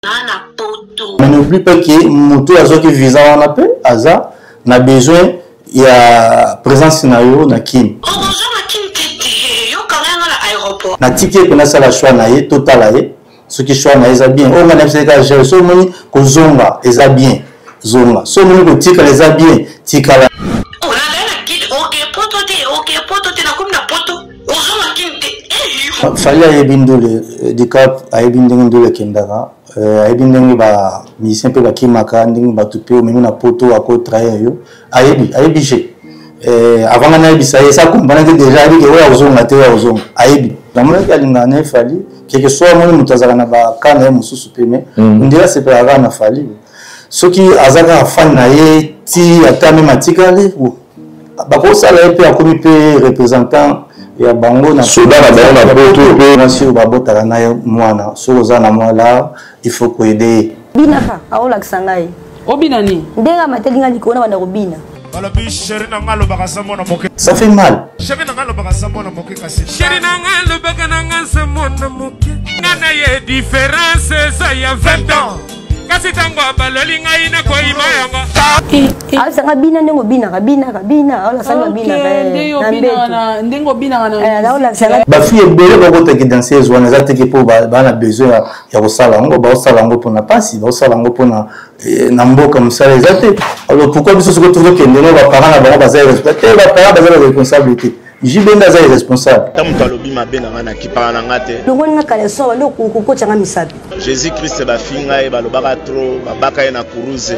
Na poto. Mais n'oublie pas que moto azwaki visa wana mpe aza na besoin ya présence na yo na Kin. Okozonga Kin te te, yo kanga nga na aéroport. Natiki ye mpe nasala choix na ye, totala ye soki choix na ye eza bien. Oyo ngai nayebisaki kaka gere, soki omoni kozonga eza bien, zonga. Soki omoni kotikala eza bien, tikala. Olanda na Kin, oke poto te, oke poto te, nakomi na poto. Ozonga Kin te, eh yo. Fally ayebi ndule, Dicap ayebi ndenge ndule ekendaka, ayebi ndenge ba musiciens mpe bakimaka, ndenge bato mpe omemi na poto ako trahir yo, ayebi, ayebi jeu. Avant nga nayebisa ye, esa comprendre te déjà, ayebi ke oyo akozonga te, oyo akozonga, ayebi. Namonaki alingaka na ye Fally, quelque soit amoni moto azalaka na ba cas na ye mosusu mpe, mais ndenge asepelaka kaka na Fally. Soki aza kaka fan na ye ti ata meme atikali, bakosala ye mpe akomi mpe représentant ya bango na soda na bango na poto mpe mwasi oyo babotaka na ye mwana, soki oza na mwa il faut koaider ye. Binaka aolakisa ngai. Obina nini? Ndenge amateli ngai likolo na banda kobina. Balobi chéri na nga alobaka sa mwana moke. Ça fait mal. Chéri na nga alobaka sa mwana moke kasi. Chéri na nga alobaka na nga sa mwana moke. Nga na ye différence eza ya 20 ans. Kasi tango abaloli ngai nakoyima yango. Aolakisa bina ndenge obinaka, binaka, bina, aolakisa nga binaka, na mbeto. Ndenge obinaka na aolakisa nga. Ba fille ebele bakotaki danseuse wana eza teke mpo ba na besoin ya kosala yango, baosala yango mpona mpasi, baosala yango mpona na mboka mosala eza te. Alors pourquoi biso soki tozokende no baparent na bango baza irresponsable te? Baparent baza ba responsable te, JB nde aza irresponsable. Ata moto alobi mabe na nga, nakipaka na nga te. Longoli nga caleçon, bandi kokotya nga misapi. Jésus Christ bafinga ye, balobaka trop, babaka ye na kuruze,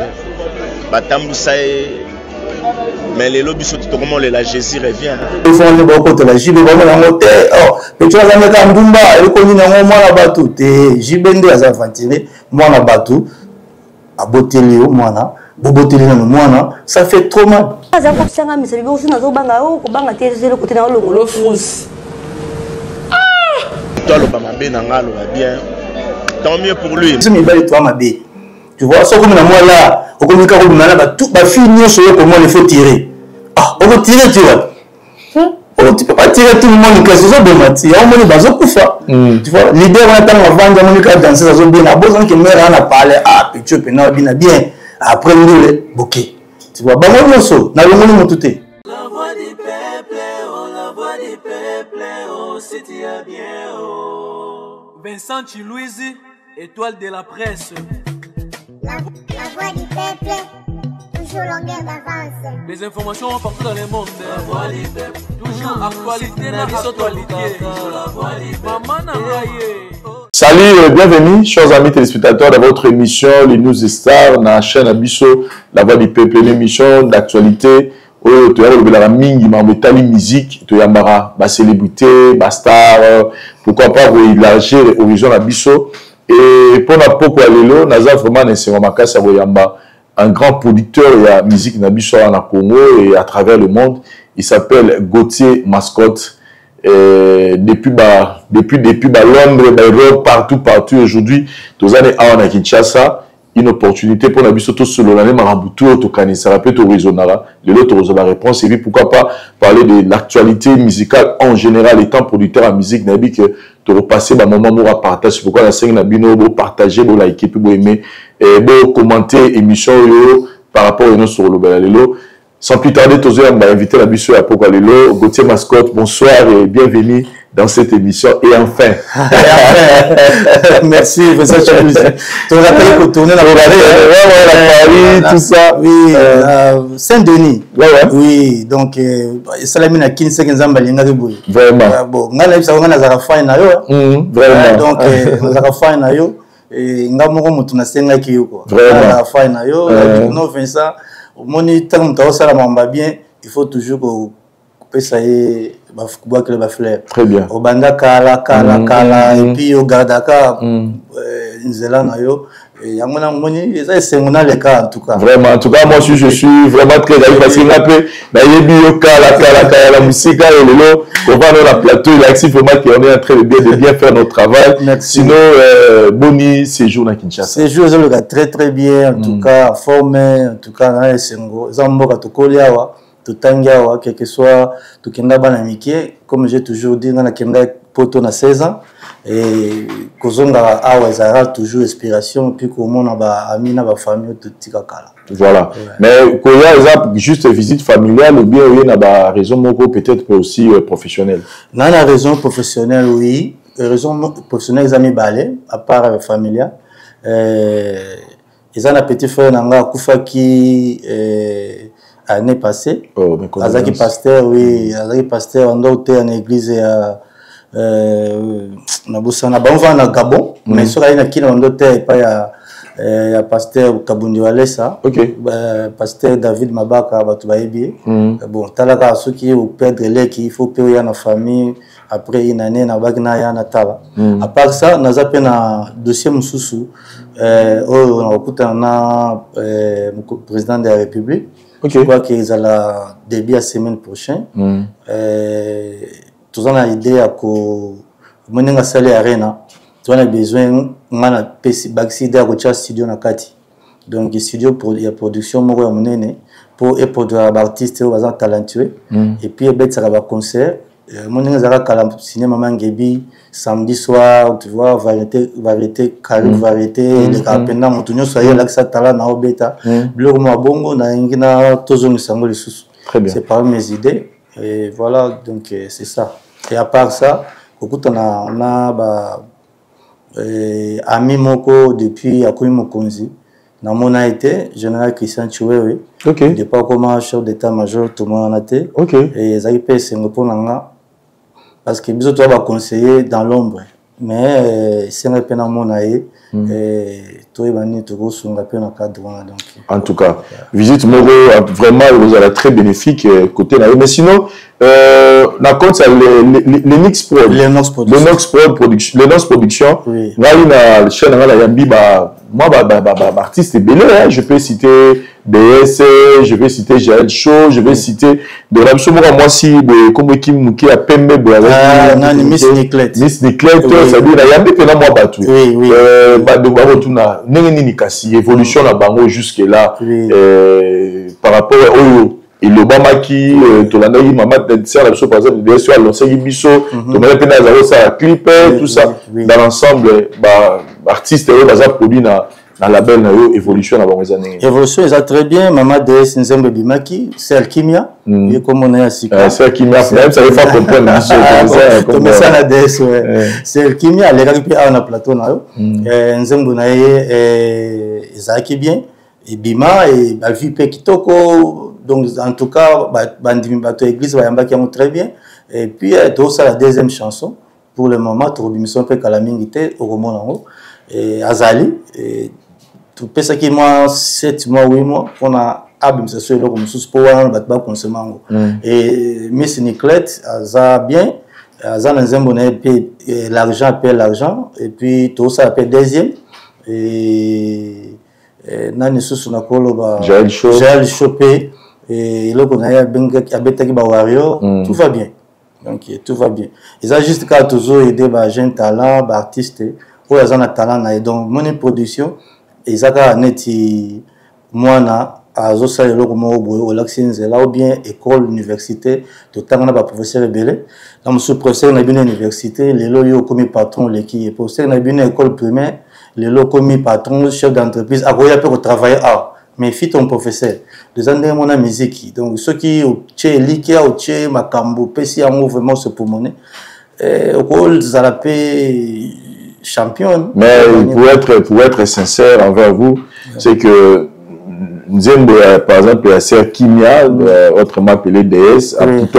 batambusa ye, mais lelo biso tokomolela Jésus revient. Efongani bakotela JB, bamona yango te. Oh, petit aza ndeka ndumba, eloko nini yango mwana bato te. JB nde aza aventurier, mwana bato aboteli yo mwana, boboteli nano mwana, ça fait trop mal. Aza kotisanga misapi bongo, soki nazobanga o kobanga te, eloko te na olongolo frousse. To aloba mabe na nga, aloba bien, tant mieux pour lui. Biso mibali toa mabe, tu vois, soki okomi na mwa la, okomi kaka kobima na bafille nyonso oyo komona, il faut tirer. Ah, okotire ti wapi? Oh, tu peux pas tirer tout le monde, kasi ozoboma ti yango moni bazokufa. Tu vois, leader wana ntango avandi, amoni kaka danseuse azobina, abozanaki mare wana pale, ah, petit pena abina bien après ndule boke, tu vois, bango nyonso nalongoli motu te. La voix du peuple, oh la voix du peuple, oh si tu as bien, oh. Vincent Chiluizi, étoile de la presse. La voix du peuple, toujours longueur d'avance. Les informations partout dans le monde. La voix du peuple, toujours actualité na actualité. La voix du peuple. Maman na ngai. Salut et bienvenue, chers amis téléspectateurs, dans votre émission Les News des Stars, na chaîne Abisso, La Voix du Peuple, une émission d'actualité. Oyo toya kolobelaka mingi makambo etali musique, toyambaka ba célébrité, ba star, pourquoi pas koélargir horizon na biso. Et mpona poko ya lelo, naza vraiment na esengo makasi ya koyamba un grand producteur ya musique na biso awa na Congo et à travers le monde. Il s'appelle Gauthier Mascotte. Et depuis ba Londres, ba Europe, partout, partout. Aujourd'hui tozali awa na Kinshasa, une opportunité pour na biso tosolola nde makambo tu oyo tokanisaka mpe toraisonnaka. Lelo tokozwa ba réponse et puis pourquoi pas parler de l'actualité musicale en général. Étant producteur en musique, nayebi que tokopasser ba moment moko ya partage. Pourquoi nasengi na bino bopartage, bolike mpe boaime, bocommenter émission oyo par rapport oyo nyonso tokolobela lelo. Sans plus tarder, tozoyamba invité na biso ya pokwa lelo, Gauthier Mascotte. Bonsoir et bienvenue dans cette émission. Et enfin. Merci, Vincent Chaluzi. Tu rappelles qu'on tournait dans Paris, ouais, la Paris, tout ça. Oui, Saint-Denis. Ouais. Oui, donc, esalami na Kin, seke Nzambe alingaki boye. Vraiment. Bon, ngai nayebisaka ngai nazalaka fan na yo. Vraiment. Donc, nazalaka fan na yo. Nga moko moto nasengaki yo, quoi. Vraiment. Nazalaka fan na yo. Non, Vincent, omoni ntango moto aosala makambo bien, il faut toujours kopesa ye kobwakela bafleur. Très bien. Obanda kala kala kala, et puis ogardaka nzela na yo. Yango na moni eza esengo naleka en tout cas. Vraiment, en tout cas, moi aussi je suis vraiment très ravi parce que nga mpe nayebi yo kala kala kala na mosika et lelo kovanda na plateau elakisi vraiment qu'on est en train de bien faire notre travail. Merci. Sinon, boni séjour na Kinshasa? Séjour ezoleka très très bien en tout cas, forme en tout cas na esengo, eza mboka tokoli awa. Totangi awa, quelque soit tokenda bana mike, comme j'ai toujours dit, nga nakenda poto na 16 ans et kozonga awa ezalaka toujours inspiration, puis komona ba amis na ba famille oyo totika kala. Voilà. Ouais. Mais koya eza juste visite familiale ou bien oye na ba raison moko peut-être aussi professionnelle? Na raison professionnelle, oui. Raison professionnelle eza mibale, à part familiale. Eza na petit frère na nga akufaki année passée. Oh, mes condoléances. Azalaki pasteur, oui, azalaki pasteur ando oteya na église ya nabosana bango vana na Gabon, mais soki aye na Kina bando oteya epai ya pasteur Kabundi Walesa. Pasteur David Mabaka, bato bayebi ye. Bon, talaka soki operdre leki, il faut mpe oya na famille après une année nabaki naya na tala. À part ça, naza mpe na dossier mosusu oyo nakokutana na président de la République. Je crois que ezala début ya semaine prochaine. Toza na idée ya ko omoni ndenge asali arena, toza na besoin nga na pesi bakisi idée ya kotia studio na kati. Donc studio ya production moko ya monene po eproduire ba artiste oyo baza talentueux. Et puis ebetisaka ba concert. Mon ndenge ezalaka kala, cinéma Mangebi samedi soir, tu vois, variété, variété, carré, variété, elekaka mpenza moto nyonso aye alakisa tala na obeta. Biloko mwa bongo nalingi na tozongisa yango lisusu. Très bien. C'est parmi mes idées. Et voilà, donc c'est ça. Et à part ça, kokutana na ba ami moko depuis akomi mokonzi, namona ye te, général Christian Tshiwewe. Depuis akoma chef d'état-major, tomonana te. Et ezalaki mpe esengo mpo na nga, parce que biso toza baconseiller dans l'ombre, mais esengaki mpe namona ye, toyeba nini tokosunga mpe na cadre wana. Donc en tout cas, visite moko vraiment ekozala très bénéfique côté na ye. Mais sinon, na compte ya Lennox Prod, Lennox Production. Lennox Prod Production, Lennox Production. Oui. Ngai na chaîne na ngai nayambi ba moi ba artiste ebele, hein. Je peux citer BS, je vais citer Jaël Show, je vais citer de la biso moko mwasi boye kombo Kim Muke ya pembe boye, azalaki Ah, nani, Miss Niclette. Miss Niclette, ça veut dire nayambi mpenza mwa bato. Ba, donc, bakotuna ndenge nini kasi évolution na bango jusque là, par rapport oyo elobamaki, tolandaki mama sœur na biso, par exemple DS oyo alonsaki biso, tomoni mpe na azali kosala clip, tout ça. Dans l'ensemble, ba artiste oyo baza produit na label na yo, évolution na bango eza ndenge? Évolution eza très bien. Mama DS, nzembo ebimaki, Sœur Kimia, ye kombo na ye ya sika. Sœur Kimia, même ça il faut comprendre biso, Ah, comme ça, comme tomesa ça. na DS, ouais. Sœur Kimia alekaki mpe awa na plateau na yo. Nzembo na ye ezalaki bien, ebima e bavi mpe kitoko. Donc en tout cas, bandimi bato ya église bayambaki yango très bien. Et puis tozosala deuxième chanson pour le moment, tokobimisa mpe kala mingi te, okomona yango. Azali topesaki mwa 7 mois, 8 mois mpona abimisa so eloko mosusu, mpo wana bato bakonsoma yango. Et Miss Niclette aza bien, aza na nzembo na ye mpe, l'argent appelle l'argent. Et puis tozosala mpe deuxième. Et nani susu nakoloba? Jaël Show. Jaël Show mpe, eloko na ye abetaki ba warrior. Tout va bien, donc tout va bien. Eza juste kaka tozo aider ba jeune talent, ba artiste oyo aza na talent na ye. Donc moni production eza kaka neti mwana azosala eloko moko boye, olakisi nzela, ou bien école, université, totanga na baprofesseur ebele. Na mosusu professeur na bino université, lelo yo okomi patron, oleki ye. Professeur na bino école primaire, lelo okomi patron, chef d'entreprise, akoya mpe kotravailler awa, mais fi ton professeur eza ndenge mona musique. Donc soki otie elikia, otie makambo, opesi yango vraiment se pulmoner, okozala mpe champion. Mais pour être sincère envers vous, c'est que nzembo ya, par exemple, ya Sœur Kimia, autrement appelé DS, plutôt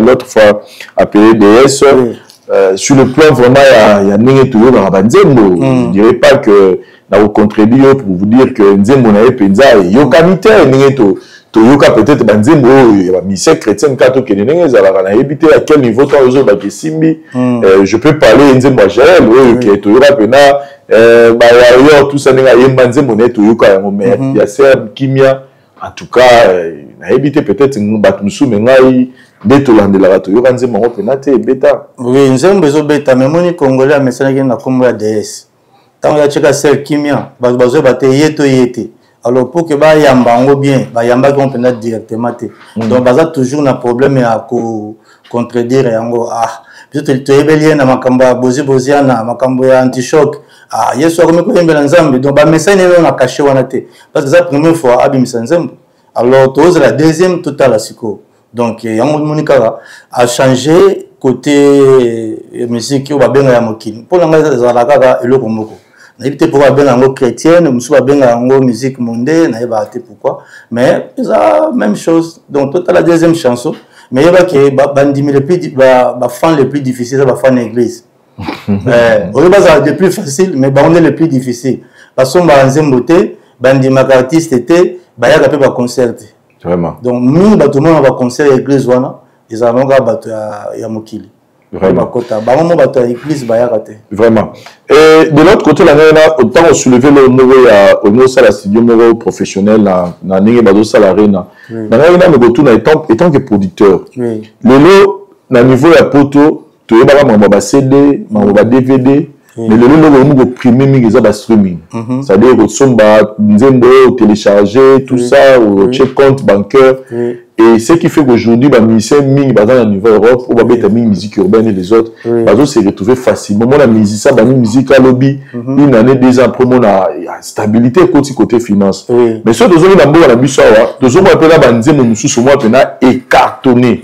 l'autre fois appelé DS, sur le plan vraiment ya ndenge toyokaka banzembo, je dirais pas que nakocontredire yo pour vous dire que nzembo na ye mpenza eyokani te ndenge toyoka peut-être banzembo oyo ya bamusicien chrétien. Kaka tokende ndenge ezalaka, nayebi te à quel niveau ntango ozolobaka esimbi. Je peux parler nzembo ya Jael oyo ke toyoka mpena bawarrior, tout ça, ndenge ayemba nzembo na ye, toyoka yango. Mais ya Sœur Kimia, en tout cas, nayebi te, peut-être bato mosusu, me ngai nde tolandelaka, toyoka nzembo yango mpena te ebeta. Oui, nzembo ezobeta, mais moni congolais amesanaki na nkombo ya DS. Ntango ya tiaka Sœur Kimia, bato bazoyeba te ye to ye te. Alors pour que bayamba yango bien, bayambaki yango mpenza directement te. Donc baza toujours na problème ya ko contredire yango. Ah, biso toyebeli ye na makambo ya bozi boziana, makambo ya antichoc. Ah, Yesu akomi koyembela Nzambe. Donc bamesani ye na cachet wana te, parce que eza première fois abimisa nzembo. Alors tozela deuxième, totala sikoyo. Donc yango moni kaka achange côté musique oyo babenga ya mokili. Mpo na ngai ezala kaka eloko moko, nayebi te pourquoi babenga yango chrétienne, mosusu babenga yango musique monde, nayebaka te pourquoi, mais eza même chose. Donc totala deuxième chanson, mais yebaki bandimi le plus, bafan le plus difficile eza bafan ya église. Oyo bazala le plus facile, mais bango nde le plus difficile. Basombaka nzembo te, bandimaka artiste te, bayaka mpe baconcert te. Vraiment. Donc mingi bato mona baconcert ya église wana ezala bango kaka bato ya mokili. Vraiment. Bakota bango mo bato ya église bayaka te. Vraiment. Et de l'autre côté, la ngai na ntango soulever le moko ya olingi osala studio moko professionnel na ndenge bazosala arena, na ngai na mekotuna étant que producteur, lelo na niveau ya poto toyebaka makambo ya ba CD, makambo ya ba DVD, mais lelo eloko olingi koprimer mingi eza ba streaming, c'est-à-dire kosomba nzembo, télécharger tout ça, otie compte bancaire. Et ce qui fait qu'aujourd'hui bamusicien mingi baza na niveau Europe oyo babeta mingi musique urbaine et les autres, bazo se retrouver facilement. Mona musicien bami musique alobi une année, 2 ans après, mona stabilité ekoti côté finance. Mais soki tozongi na mboka na biso awa, tozomona mpe na banzembo mosusu mwa mpena ecartonné,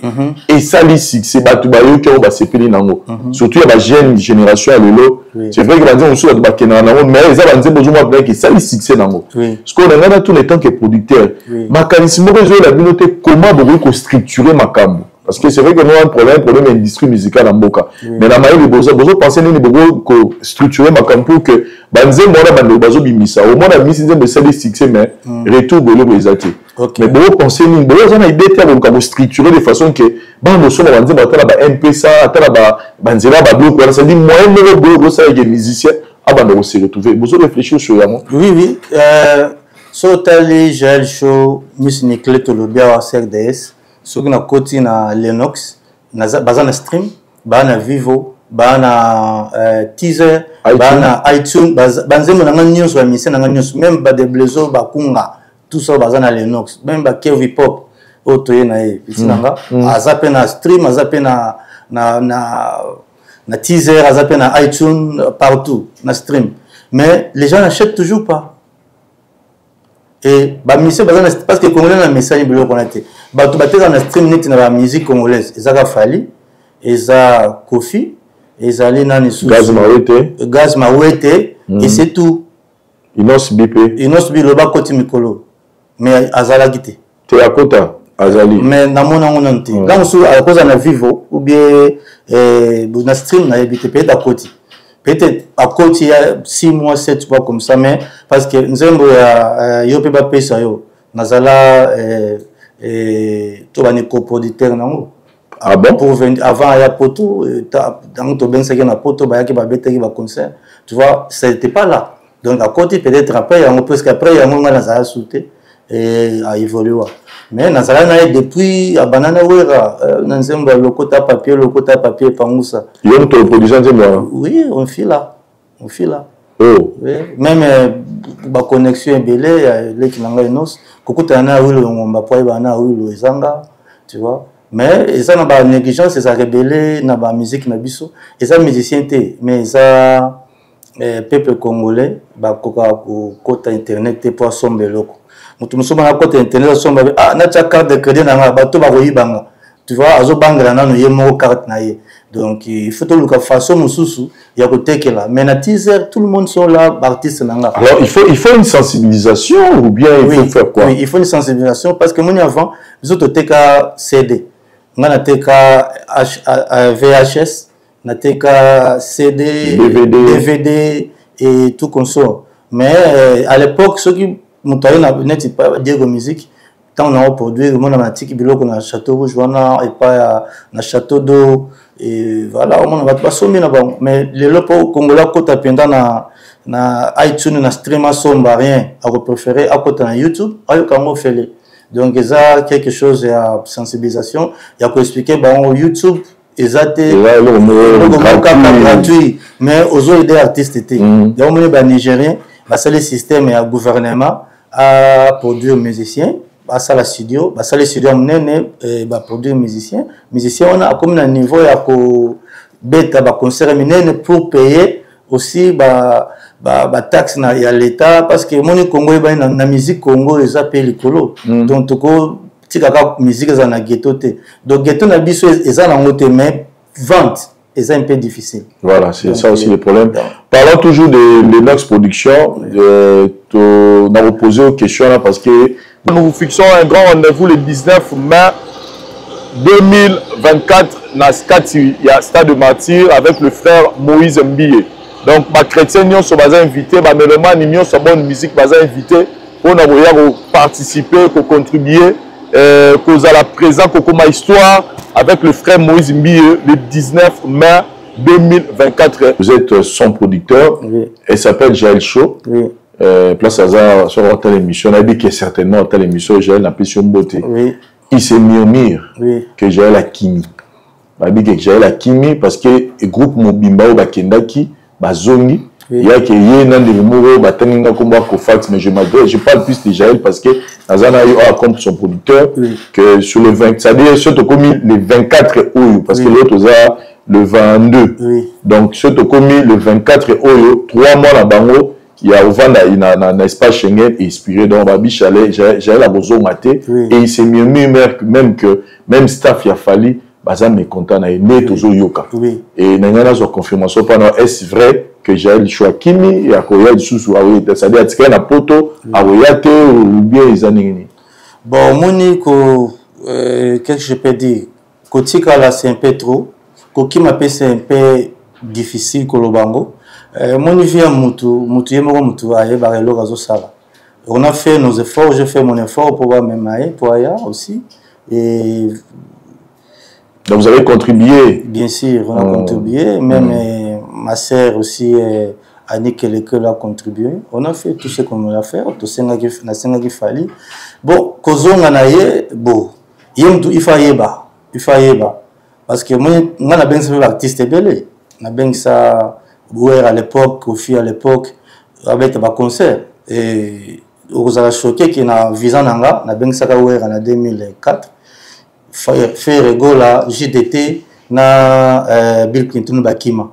esali succès, bato bayoki yango, basepeli nango, surtout ya bajeune génération ya lelo. C'est vrai que banzembo mosusu bato bakendaka nango, mais eza banzembo ozomona mpena ke esali succès nango. Sikoyo na ngai natuna, étant que producteur, makanisi moko ezoyela bino te, comment bokoki kostructurer makambo? Parce que c'est vrai que nous un problème industrie musicale na mboka, mais na mayele bozo penser nini boko kostructurer makambo pour que banzembo wana bandeko bazobimisa, omona misi nzembo esali succès, mais retour boloko eza te? Mais boko penser nini? Boza na idée te ya koluka kostructurer de façon que bana bosomba banzembo, ata na ba mpesa, ata na banzela ya babiloko wana, c'est-à-dire moyen moko boye bosalaka musicien abanda kose retrouver? Bozo réfléchir sur yango? Oui, so otali Jael Show, Miss Nicle, tolobi awa CRDS, soki nakoti na Lenox, baza na stream, baa na Vivo, baa na Deezer, baa na iTunes, banzembo na ngai nyonso, bamusicien na ngai nyonso, même badeblezo bakunga, tout ça baza na Lenox, même bakevi pop oyo toye na ye piti na nga, aza mpe na stream, aza mpe na Deezer, aza mpe na iTunes, partout na stream, mais les gens n'achètent toujours pas. Et bamusicien baza na, parce que congolais na mesani biloko wana te. Bato batekaka na stream neti na bamusique congolaise ezaka Fally, eza Kofi, ezali nani? Gaz Mawete. Gaz Mawete, et c'est tout. Innoss'B mpe. Innoss'B loba akoti mikolo, mais azalaki te. Te, akota, azali. Mais namoni yango nanu te. Ntango mosusu akozala na Vivo ou bien na stream, nayebi te. Peut-être akoti, peut-être akoti ya 6 mois, 7 mois comme ça, mais parce que nzembo ya yo mpe bapesa yo, nazala to bani coproducteur nango. Ah bon? Pour venir avant aya poto, ntango tobengisaki na poto, bayaki, babetaki baconcert, tu vois, c'était pas là. Donc akoti peut-être après yango, presque après yango ngai nazala su te aévolua, mais nazala na ye depuis abanda na Wera na nzembo ya lokota papier, lokota papier pangusa. Yo moto oproduisa nzembo wana? Oui, on fit là, on fit là. Oh. Oui. Même baconnexion ebele ya leki na ngai nos kokutana na Awilo Ngomba po ayebana na Awilo ezanga, tu vois. Mais eza na banégligence, ezalaka ebele na bamusique na biso. Eza musicien te, mais eza peuple congolais bakokaka kokota internet te mpo asomba eloko. Moto mosusu bana akota internet, asomba, ah, natia carte de crédit na nga, bato bakoyibanga, tu vois, azobangela nano ye moko carte na ye. Donc il faut toluka façon mosusu ya kotekela. Mais na Deezer, tout le monde sont là, baartiste na nga. Alors il faut une sensibilisation ou bien il faut faire quoi? Oui, il faut une sensibilisation, parce que moni avant biso toteka CD, nga nateka VHS, nateka CD, DVD, DVD et tout consort. Mais à l'époque, soki moto aye na neti Diego Musique, ntango na oproduire, omona natiki biloko na Château Rouge wana, epai ya na Château d'eau, et voilà, omona bato basombi na bango. Mais lelo mpo congolais akota mpenza na iTunes, na stream, asomba rien, akopréféré akota na YouTube, ayoka yango ofele. Donc eza quelque chose ya sensibilisation, ya koexpliquer bango YouTube eza te eloko moko kaka gratuit, mais ozo aider artiste te. Yango moni banigérien basali système ya gouvernement. aproduire musicien, asala studio, basali studio ya monene, baproduire musicien. Musicien wana akomi na niveau ya kobeta baconcert minene pour payer aussi bataxe ba, ba ya l'État, parce que omoni Congo eyebani na musique, Congo eza mpe likolo. Donc tokotika kaka musique eza na ghetto te. Donc ghetto na biso eza nango te, mais vente eza un peu difficile. Voilà, c'est ça aussi le problème. Parlons toujours de Lennox Production. Oui. On a reposé aux questions là parce que nous vous fixons un grand rendez-vous le 19 mai 2024 na kati ya Stade de Martyr avec le frère Moïse Mbiye. Donc ba chrétien nyonso baza invité, ba mélomane nyonso bonne musique baza invité pour na koya ko participer, ko contribuer, kozala présent, kokoma histoire avec le frère Moïse Mbiye le 19 mai 2024. Vous êtes son producteur. Oui. Elle s'appelle Jaël Show. Oui. Place hasard sur telle émission, on a dit que certainement telle émission Jaël n'a plus sur beauté. Oui. Il se murmure oui. que Jaël akimi. Babi que Jaël akimi parce que groupe Mobimba ou Bakendaki, Bazongi, Oui. il y a que yé nan de moro batangi nga komba Kofax, mais je m'adresse, je parle plus de Jaël parce que Nazana yo a comme son producteur oui. que sur le 20, c'est-à-dire surtout comme le 24 oyo parce oui. que l'autre a le 22. Oui. Donc surtout comme le 24 oyo 3 mois na bango il y a ovanda na na espace Schengen inspiré donc Babi Chalet Jaël a besoin maté oui. Et il s'est mieux même que même staff il a fallu baza mécontent na né tozo yoka. Oui. Et na ngana zo confirmation pendant est-ce vrai que Jaël Chouakimi ya koya lisusu awe, c'est-à-dire atikala na poto aweya te ou bien eza ndenge nini? Bon, omoni ko qu'est-ce que je peux dire, kotikala c'est un peu trop, kokima pe c'est un peu difficile koloba yango. Omoni vie ya mutu, mutu ye moko mutu ayebaka eloko azosala. On a fait nos efforts, j'ai fait mon effort pour bamema ye, pour aya aussi. Et donc vous avez contribué? Bien sûr, on a contribué. Même ma sœur aussi, Annie Keleke, a contribué. On a fait tout ce qu'on a fait. Tout ce qu'il fallait. Bon, kozonga na ye, bon, ye il faut yeba, il faut yeba. Parce que moi, nga na bengisa artiste ebele. Na bengisa Bouer à l'époque, Kofi à l'époque, avec ba concert. Et okozala choqué ki na visa nanga, na bengisaka Werra na 2004. Ferre Gola, JDT na Bill Clinton bakima.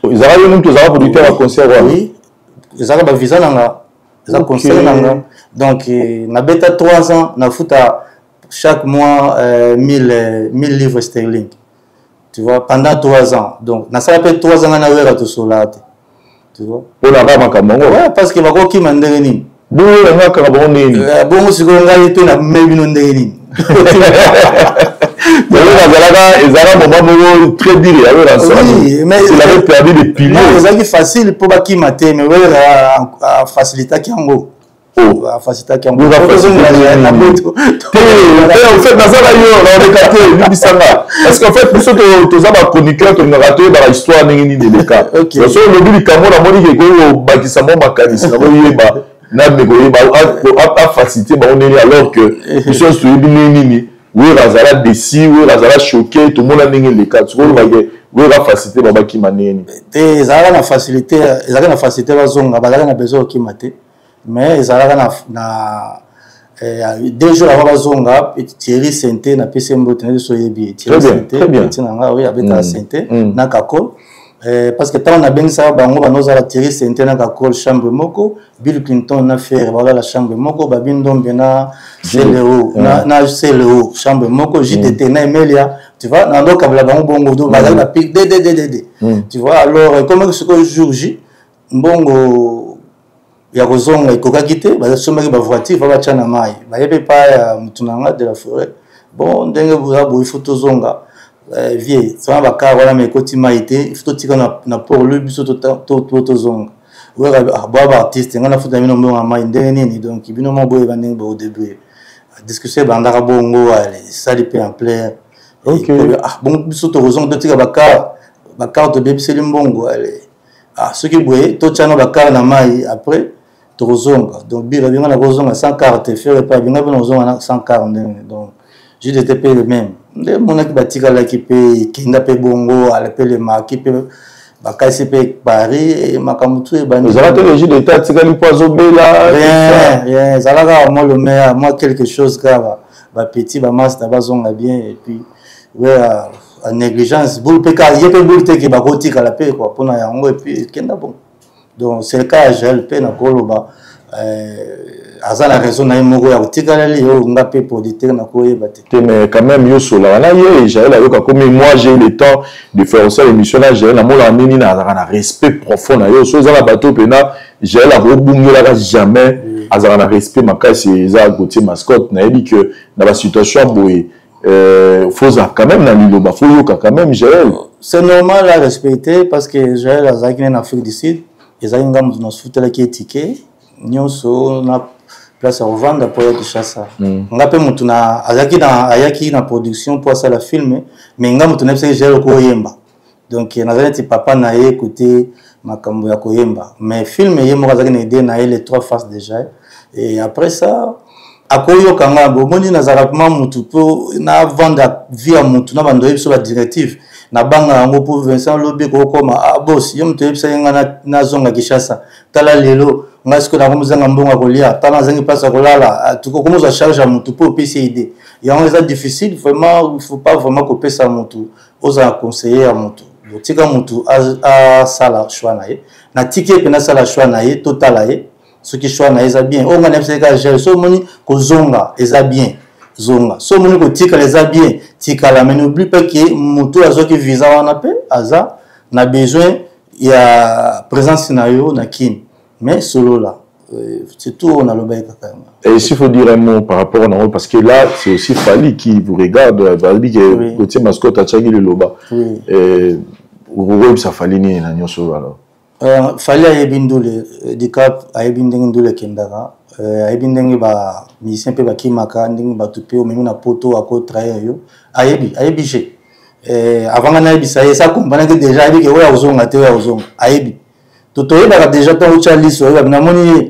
Ezalaka yo mutu ozalaka producteur ya concert wana? Oui, ezalaka ba visa nanga, eza concert nanga. Donc nabeta 3 ans, nafuta chaque mois 1000 livres sterling. Tu vois, pendant 3 ans. Donc nasala pe 3 ans nga na Werra tosola te. Tu vois? Mpona kaka makambo yango? Ouais, parce que bakokima ndenge nini? Bongo yango kaka bango ndenge nini? Bongo sikoyo ngai mpe namemi bino ndenge nini? Ezalaka ezalaka moment moko très dur ya Werra. Oui, mais il avait perdu des piliers. Non, ezalaki facile mpo bakima te, mais Werra afacilitaki yango. Oh. Afacilitaki yango. En fait, nazala yo naoleka te, limbisanga, parce qu'en fait biso toza bachroniqueur, tolingaka toyebaka histoire ndenge nini eleka. So olobi likambo, namoni ke ekoki kobakisa mwa makanisi nakoyeba nani koyeba afacilité bango ndenge, alors que biso nyonso toyebi ndenge nini Werra azala déçu, Werra azala choqué, tomona ndenge eleka. Sikoyo olobake Werra facilité bango bakima ndenge nini? Te, ezalaka na facilité, ezalaka na facilité bazonga, bazalaka na besoin okima te, mais ezalaka na 2 jours avant bazonga. Thierry Sente, napesi ye mbote na biso, oyebi ye, Thierry Sente, petit na nga oyo abetaka Sente na Kakol, parce que ntango nabengisaka bango, banozala Thierry Sente na Kakol chambre moko, Bill Clinton na Ferre baolala chambre moko, Babi Ndombe na Cleo na Cleo chambre moko, JDT na Emelia, tu vois, nandokabela bango bongo. Donc bazali bapik d d d d d, tu vois. Alors comme sikoyo jour J, mbongo ya kozonga ekokaki te, basombaki bavoiture fa batya na mai, bayebi epai ya motu na nga de la forêt. Bon, ndenge boza boye, faut tozonga vie sona bacar wana, ma ekoti mai te, faut totika na port lui, biso tozonga. Boya baartiste, ngai nafuta bino mbongo ya mai ndenge nini? Donc bino mo boyeba ndenge bokodébrouiller. Discussion ebandaka bongo, esali mpe ampleur. Bongo biso tokozonga, totika bacar, bacar tobebiseli mbongo. Ale, ah, soki boye, totyana bacar na mai, après tokozonga. Donc biro binga na kozonga sans car te, Ferre epai binga mpe na kozonga sans car ndenge. Donc JDT mpe le même nde monaki, batikalaki mpe ekenda mpe bongo, ale mpe lemaki mpe. Bakasi mpe Paris, makambo tu ebandi. Ezalaka te régie d'état atikali mpo azobela? Rien, rien. Ezalaka mwa le maire, mwa quelque chose kaka, bapetit, bamaster bazonga bien, et puis ouais, a négligence boule mpe kaka ye mpe boule te ke bakotikala mpe quoi mpona yango, et puis ekenda bon. Donc c'est le cas ya Jael mpe, nakoloba aza na raison na ye moko ya kotikalali oyo nga mpe producteur nakoyeba te. Te, mais quand même yo solaka na ye. Jael ayoka komi. Moi, j'ai eu le temps de faire aussi l'émission na Jael. Namonaka nini na azalaka na respect profond na yo. So eza na bato mpena Jael akobungelaka jamais, azalaka na respect makasi, eza Gautier Mascotte. Nayebi que na basituation ya boye, faut quand même na liloba, faut yoka quand même Jael. C'est normal à respecter, parce que Jael azalaki nde na Afrique du Sud. Ezalaki nga moto nasutelaki ye ticket nyonso na place ya kovanda mpo ya Kinshasa. Nga mpe motu na azalaki na ayaki na production mpo asala film, mais nga motu nayebisaki Jael koyemba. Donc nazali neti papa na ye kote makambo ya koyemba, mais film ye moko azalaki na idée na ye, les trois faces déjà. Et après ça akoyoka nga bomoni, nazalaka ma mutu mpo navanda vie ya mutu na bando oyebi biso badirective, nabanga yango mpo Vincent lobi kokoma: "Ah bos, yo moto oyebisaki nga nazonga Kinshasa, tala lelo ngai sikoyo nakomozanga mbongo ya kolia, tala nazangi place ya kolala." Okomozwa charge ya mutu mpo opesi idée yango, eza difficile vraiment. Il faut pas vraiment kopesa mutu, ozala conseiller ya mutu. Botika mutu asala choix na ye. Natiki ye mpe nasala choix na ye, totala ye soki choix na ye eza bien. Oyo ngai nayebisaki kaka Gere: so omoni kozonga eza bien, zonga. So omoni kotikala eza bien, tikala. Mais n'oublie pas ke motu azwaki visa wana mpe aza na besoin ya présence na yo na Kine. Mais solola, c'est tout oyo nalobaki kaka yango. Et s'il faut dire un mot par rapport à Nango, parce que là, c'est aussi Fali qui vous regarde, va dire que Gauthier Mascotte atiaki liloba. Oui. Okoyebisa Fali nini na nyonso alors? Fali ayebi ndule Dicap, ayebi ndenge ndule ekendaka, ayebi ndenge bamusicien mpe bakimaka, ndenge bato mpe omemi na poto akotrahir yo. Ayebi, ayebi je avant nga nayebisa ye, esa comprendre déjà. Ayebi ke oyo akozonga te, oyo akozonga ayebi. To toyebaka déjà ntango otya liso, oyebaka namoni ye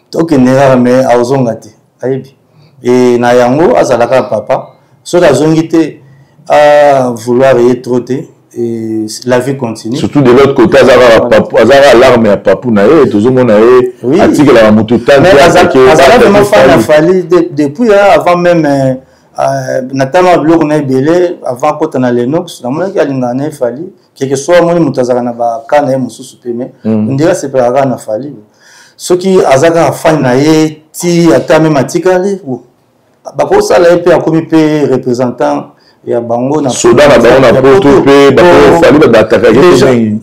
tokende kaka, mais akozonga te, ayebi. E na yango azalaka papa, soki azongi te, a vouloir ye trop te, et la vie continue. Surtout de l'autre côté, azaka alarme ya papu na ye, tozomona ye atikelaka motu. Azala vraiment fan ya Fali depuis avant même na ntango ya biloko na ebele, avant akota na Lenox, namonaki alingaka na ye Fali. Quelque soit amoni moto azalaka na baka na ye mosusu mpe, mais ndenge asepelaka kaka na Fali. Soki aza kaka fan na ye ti ata même atikali, bakosala ye mpe akomi mpe représentant ya bango. Na soda na bango na poto mpe bakofali babatakaki.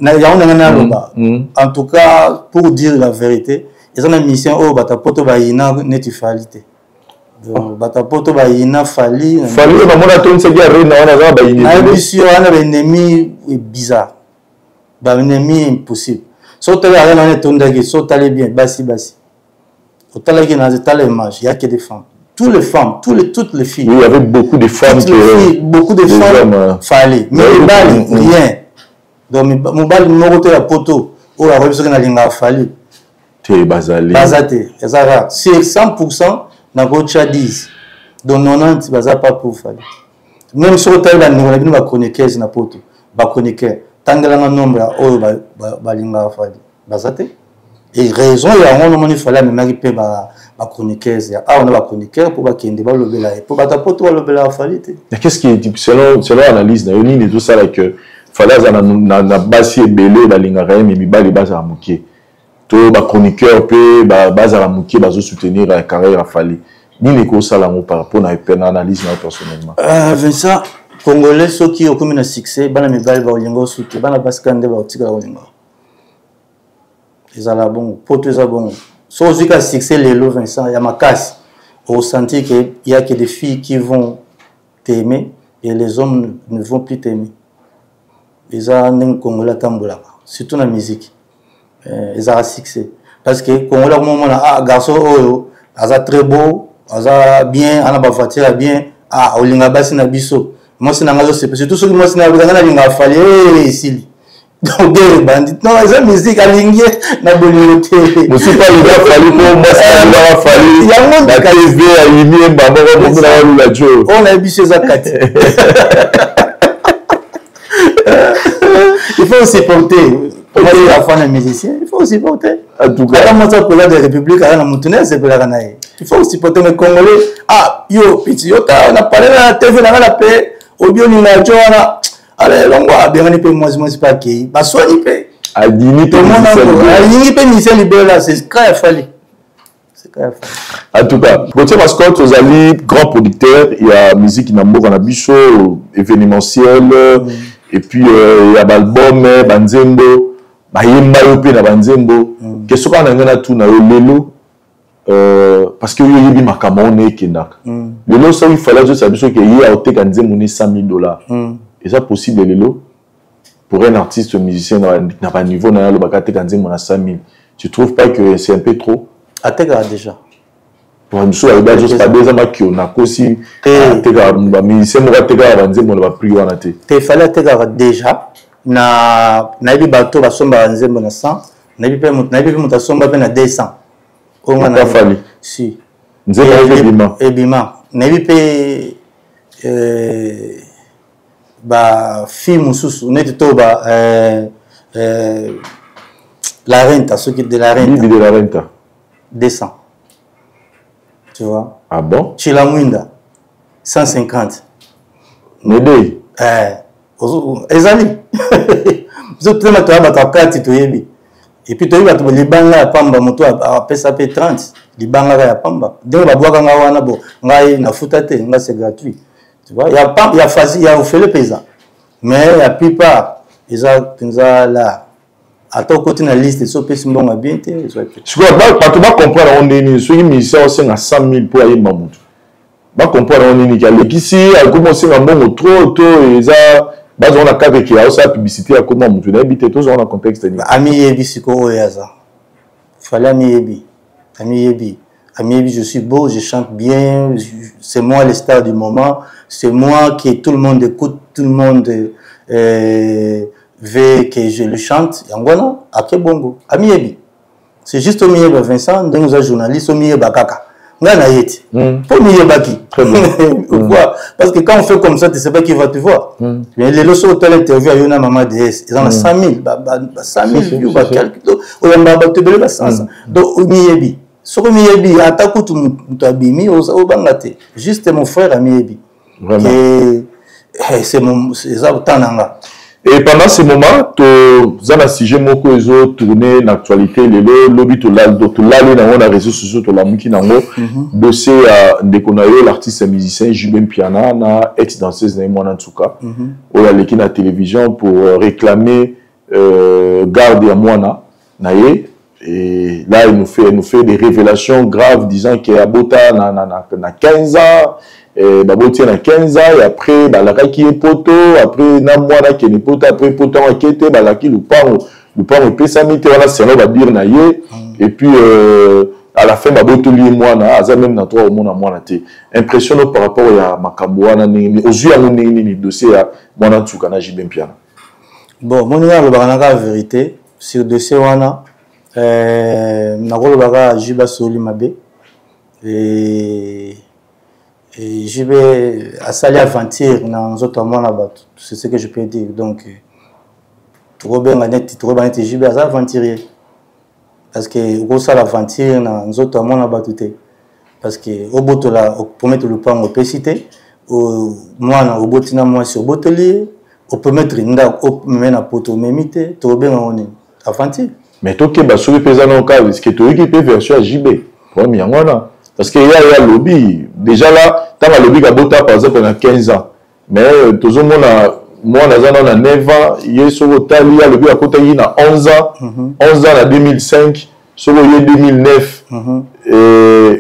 Yango ndenge naloba. En tout cas, pour dire la vérité, eza na mission oyo bato ya poto bayina neti Fali te. Donc bato ya poto bayina Fali. Fali oyo bamona atonisaki arena wana, aza na bayini. Nayebisi yo, wana baennemi bizarre, baennemi impossible. So otali arena wana etondaki, so otali bien, basi basi otalaki na tala image, y a que des femmes, tous les femmes, toutes les filles. Oui, il y avait beaucoup de femmes. Toutes les filles, beaucoup de femmes, hommes, fallait. Mais mobali, rien. Donc, mobali moko te ya poto oyo akoyebi soki nalingaka Fali. Te, bazali. Baza te, eza rare. Sur 100%, nakotya 10. Donc 90 baza pas pour Fali. Même soki otali bandeko na bino bachroniqueuse na poto, bachroniqueur, tangelanga nombre ya oyo balingaka Fali, baza te. Et raison yango nomoni Fali amemaki mpe bachroniqueuse ya awa na bachroniqueur mpo bakende balobela ye, mpo bato poto balobelaka Fali te. Qu'est-ce qui, selon analyse na yo, nini ezosala que Fali aza na basi ebele balingaka ye, mais mibali bazala moke, to bachroniqueur mpe bazala moke bazosoutenir carrière ya Fali? Nini ekosala yango par rapport na analyse na yo personnellement? Vincent, congolais, soki okomi na succès, bana mibali bakolinga osuke, bana basi kaka nde bakotikala kolinga. Ezala bongo, poto eza bongo. So ozwi ka succès lelo, Vincent, ya makasi, osentir que y a que des filles qui vont t'aimer et les hommes ne vont plus t'aimer. Eza ndenge congolais atambolaka, surtout na musique. Ezalaka succès parce que congolais akomomona: "Ah, garçon oyo aza très beau, aza bien, ana bavoiture ya bien." Ah, olinga basi na biso, mwasi na nga azosepe, surtout soki mwasi na nga nalingaka Fali, esili. Donc guerre ebandi. Non, eza musique, alingi na bolingo te. Mosusu alinga Fali mpo mwasi alingaka Fali. Yango. Na TV ayimi ye mbamoko momi na walula jo. Oyo nayebi biso eza kati. Il faut supporter. Okay. La fan un musicien, il faut supporter. En tout cas, ata mwasi président de la République aza na mutu naye asepelaka na ye. Il faut supporter mais Congolais, ah yo piti yo ta na parler na TV na nga na pe obi olinga jo wana. Ale longwa abengani mpe mwasi mwasi mpe akei. Baswani mpe. Adimi mpe alingi mpe musicien libela, c'est cas ya Fally. En tout cas, Gauthier Mascotte, ozali grand producteur ya musique na mboka na biso, événementiel, et puis ya ba album, ba nzembo, ba yemba yo pe na ba nzembo. Question kaka na ngai natuna yo lelo, parce que yo oyebi makambo wana ekendaka. Lelo soki Fally azoyebisa biso ke ye aoteka nzembo ni 100 000 $. Eza possible lelo pour un artiste musicien na ba niveau na ye alobaka ateka nzembo na 100 000? Tu trouves pas que c'est un peu trop? Atekaka déjà. Mosusu balobi azospa eza makio nakosi, atekaka bamusicien moko atekaka banzembo na baprix wana te. Te, Fally atekaka déjà. Na nayebi bato basombaka nzembo na 100, nayebi mpe moto asomba mpe na 200. Oyo nga Fally si. Nzembo ebima. Ebima. Nayebi mpe bafille mosusu neti to ba la renta, soki de la renta. Bibi de la Renta. 200, tu vois. Ah bon? Chila Mwinda 150. Mede. Ezali biso totema, toya bato ya kati, toyebi. Et puis toyebi bato libanga ya pamba, moto apesa mpe 30 libanga kaka ya pamba ndenge babwaka nga wana. Bo ngai nafuta te, nga c'est gratuit, tu vois. Ya pamba, ya fasi, ya ofele mpenza, mais ya plupart eza mpenza la ata okoti na liste so opesi mbongo ya bien te, ezwa te. Sikoyo bato bacomprendre yango ndenge nini? Soki musicien osenga 100 000 mpo ayemba, motu bacomprendre yango nini? Ke alekisi, akomi osenga mbongo trop, to eza bazwa na cadre ke aosala publicité akoma motu? Nayebi te, tozwa na contexte nini? Amiyebi sikoyo oyo aza Fally, amiyebi, amiyebi, amiyebi. Je suis beau, je chante bien, c'est moi le star du moment, c'est moi que tout le monde écoute, tout le monde veut que je le chante. Yango wana ake bongo, amiyebi. C'est juste omiyeba. Vincent, ndenge oza journaliste, omiyeba kaka. Ngai na ye te mpo miyebaki. Pourquoi? Parce que quand on fait comme ça, tu sais pas qui va te voir. Mais lelo soki otala interview ayo na mama ds, eza na 100 000, ba 100 000 vues, ba quelque, oyamba bato ebele basansa. Donc omiyebi. Soki omiyebi, ata kutu moto abimi, obanga te. Juste mon frère amiyebi ke c'est mon, eza temps na nga. Et pendant ce moment, toza na sujet moko ezotourne na actualité lelo, lobi tolali nango na réseaux sociaux, tolamuki nango, dossier ya ndeko na yo, l'artiste musicien JB Mpiana, na ex danseuse na ye mwana Nsuka, oyo aleki na télévision pour réclamer garde ya mwana na ye. Et là, il nous fait des révélations graves disant qu'il abota na 15 ans, baboti na 15 ans, et après balakaki ye poto, après na mwana akende poto, après poto yango ake te, balaki lupango, lupango epesami te wana selon badire na ye. Et puis à la fin babotoli ye mwana, aza même na droit omona mwana te. Impression no par rapport ya makambo wana ndenge ozwi yango ndenge nini, dossier ya mwana Nsuka na JB Mpiana? Bon, moninga alobaka na kaka vérité sur dossier wana. Nakolobaka JB asoli mabe. JB asali aventure na nzoto ya mwana bato, c'est ce que je peux dire. Donc tokobenga neti, tokoyeba neti JB aza aventurier, parce que okosala aventure na nzoto ya mwana bato te, parce que obotola, opromettre lupango, opesi te mwana, oboti na mwasi, obotoli ye, opromettre ndako, omeme na poto, omemi te. Tokobenga ngo nini? Aventure. Mais tokeba soki mpe eza nano parce que toyoki mpe version ya JB. Problème yango wana, parce que ye alobi déjà là, ntango alobi kabota par exemple na 15 ans, mais tozomona mwana aza nano na 9 ans. Ye soki otali, alobi akotaki na 11 ans, 11 ans na 2005, soki oye 2009,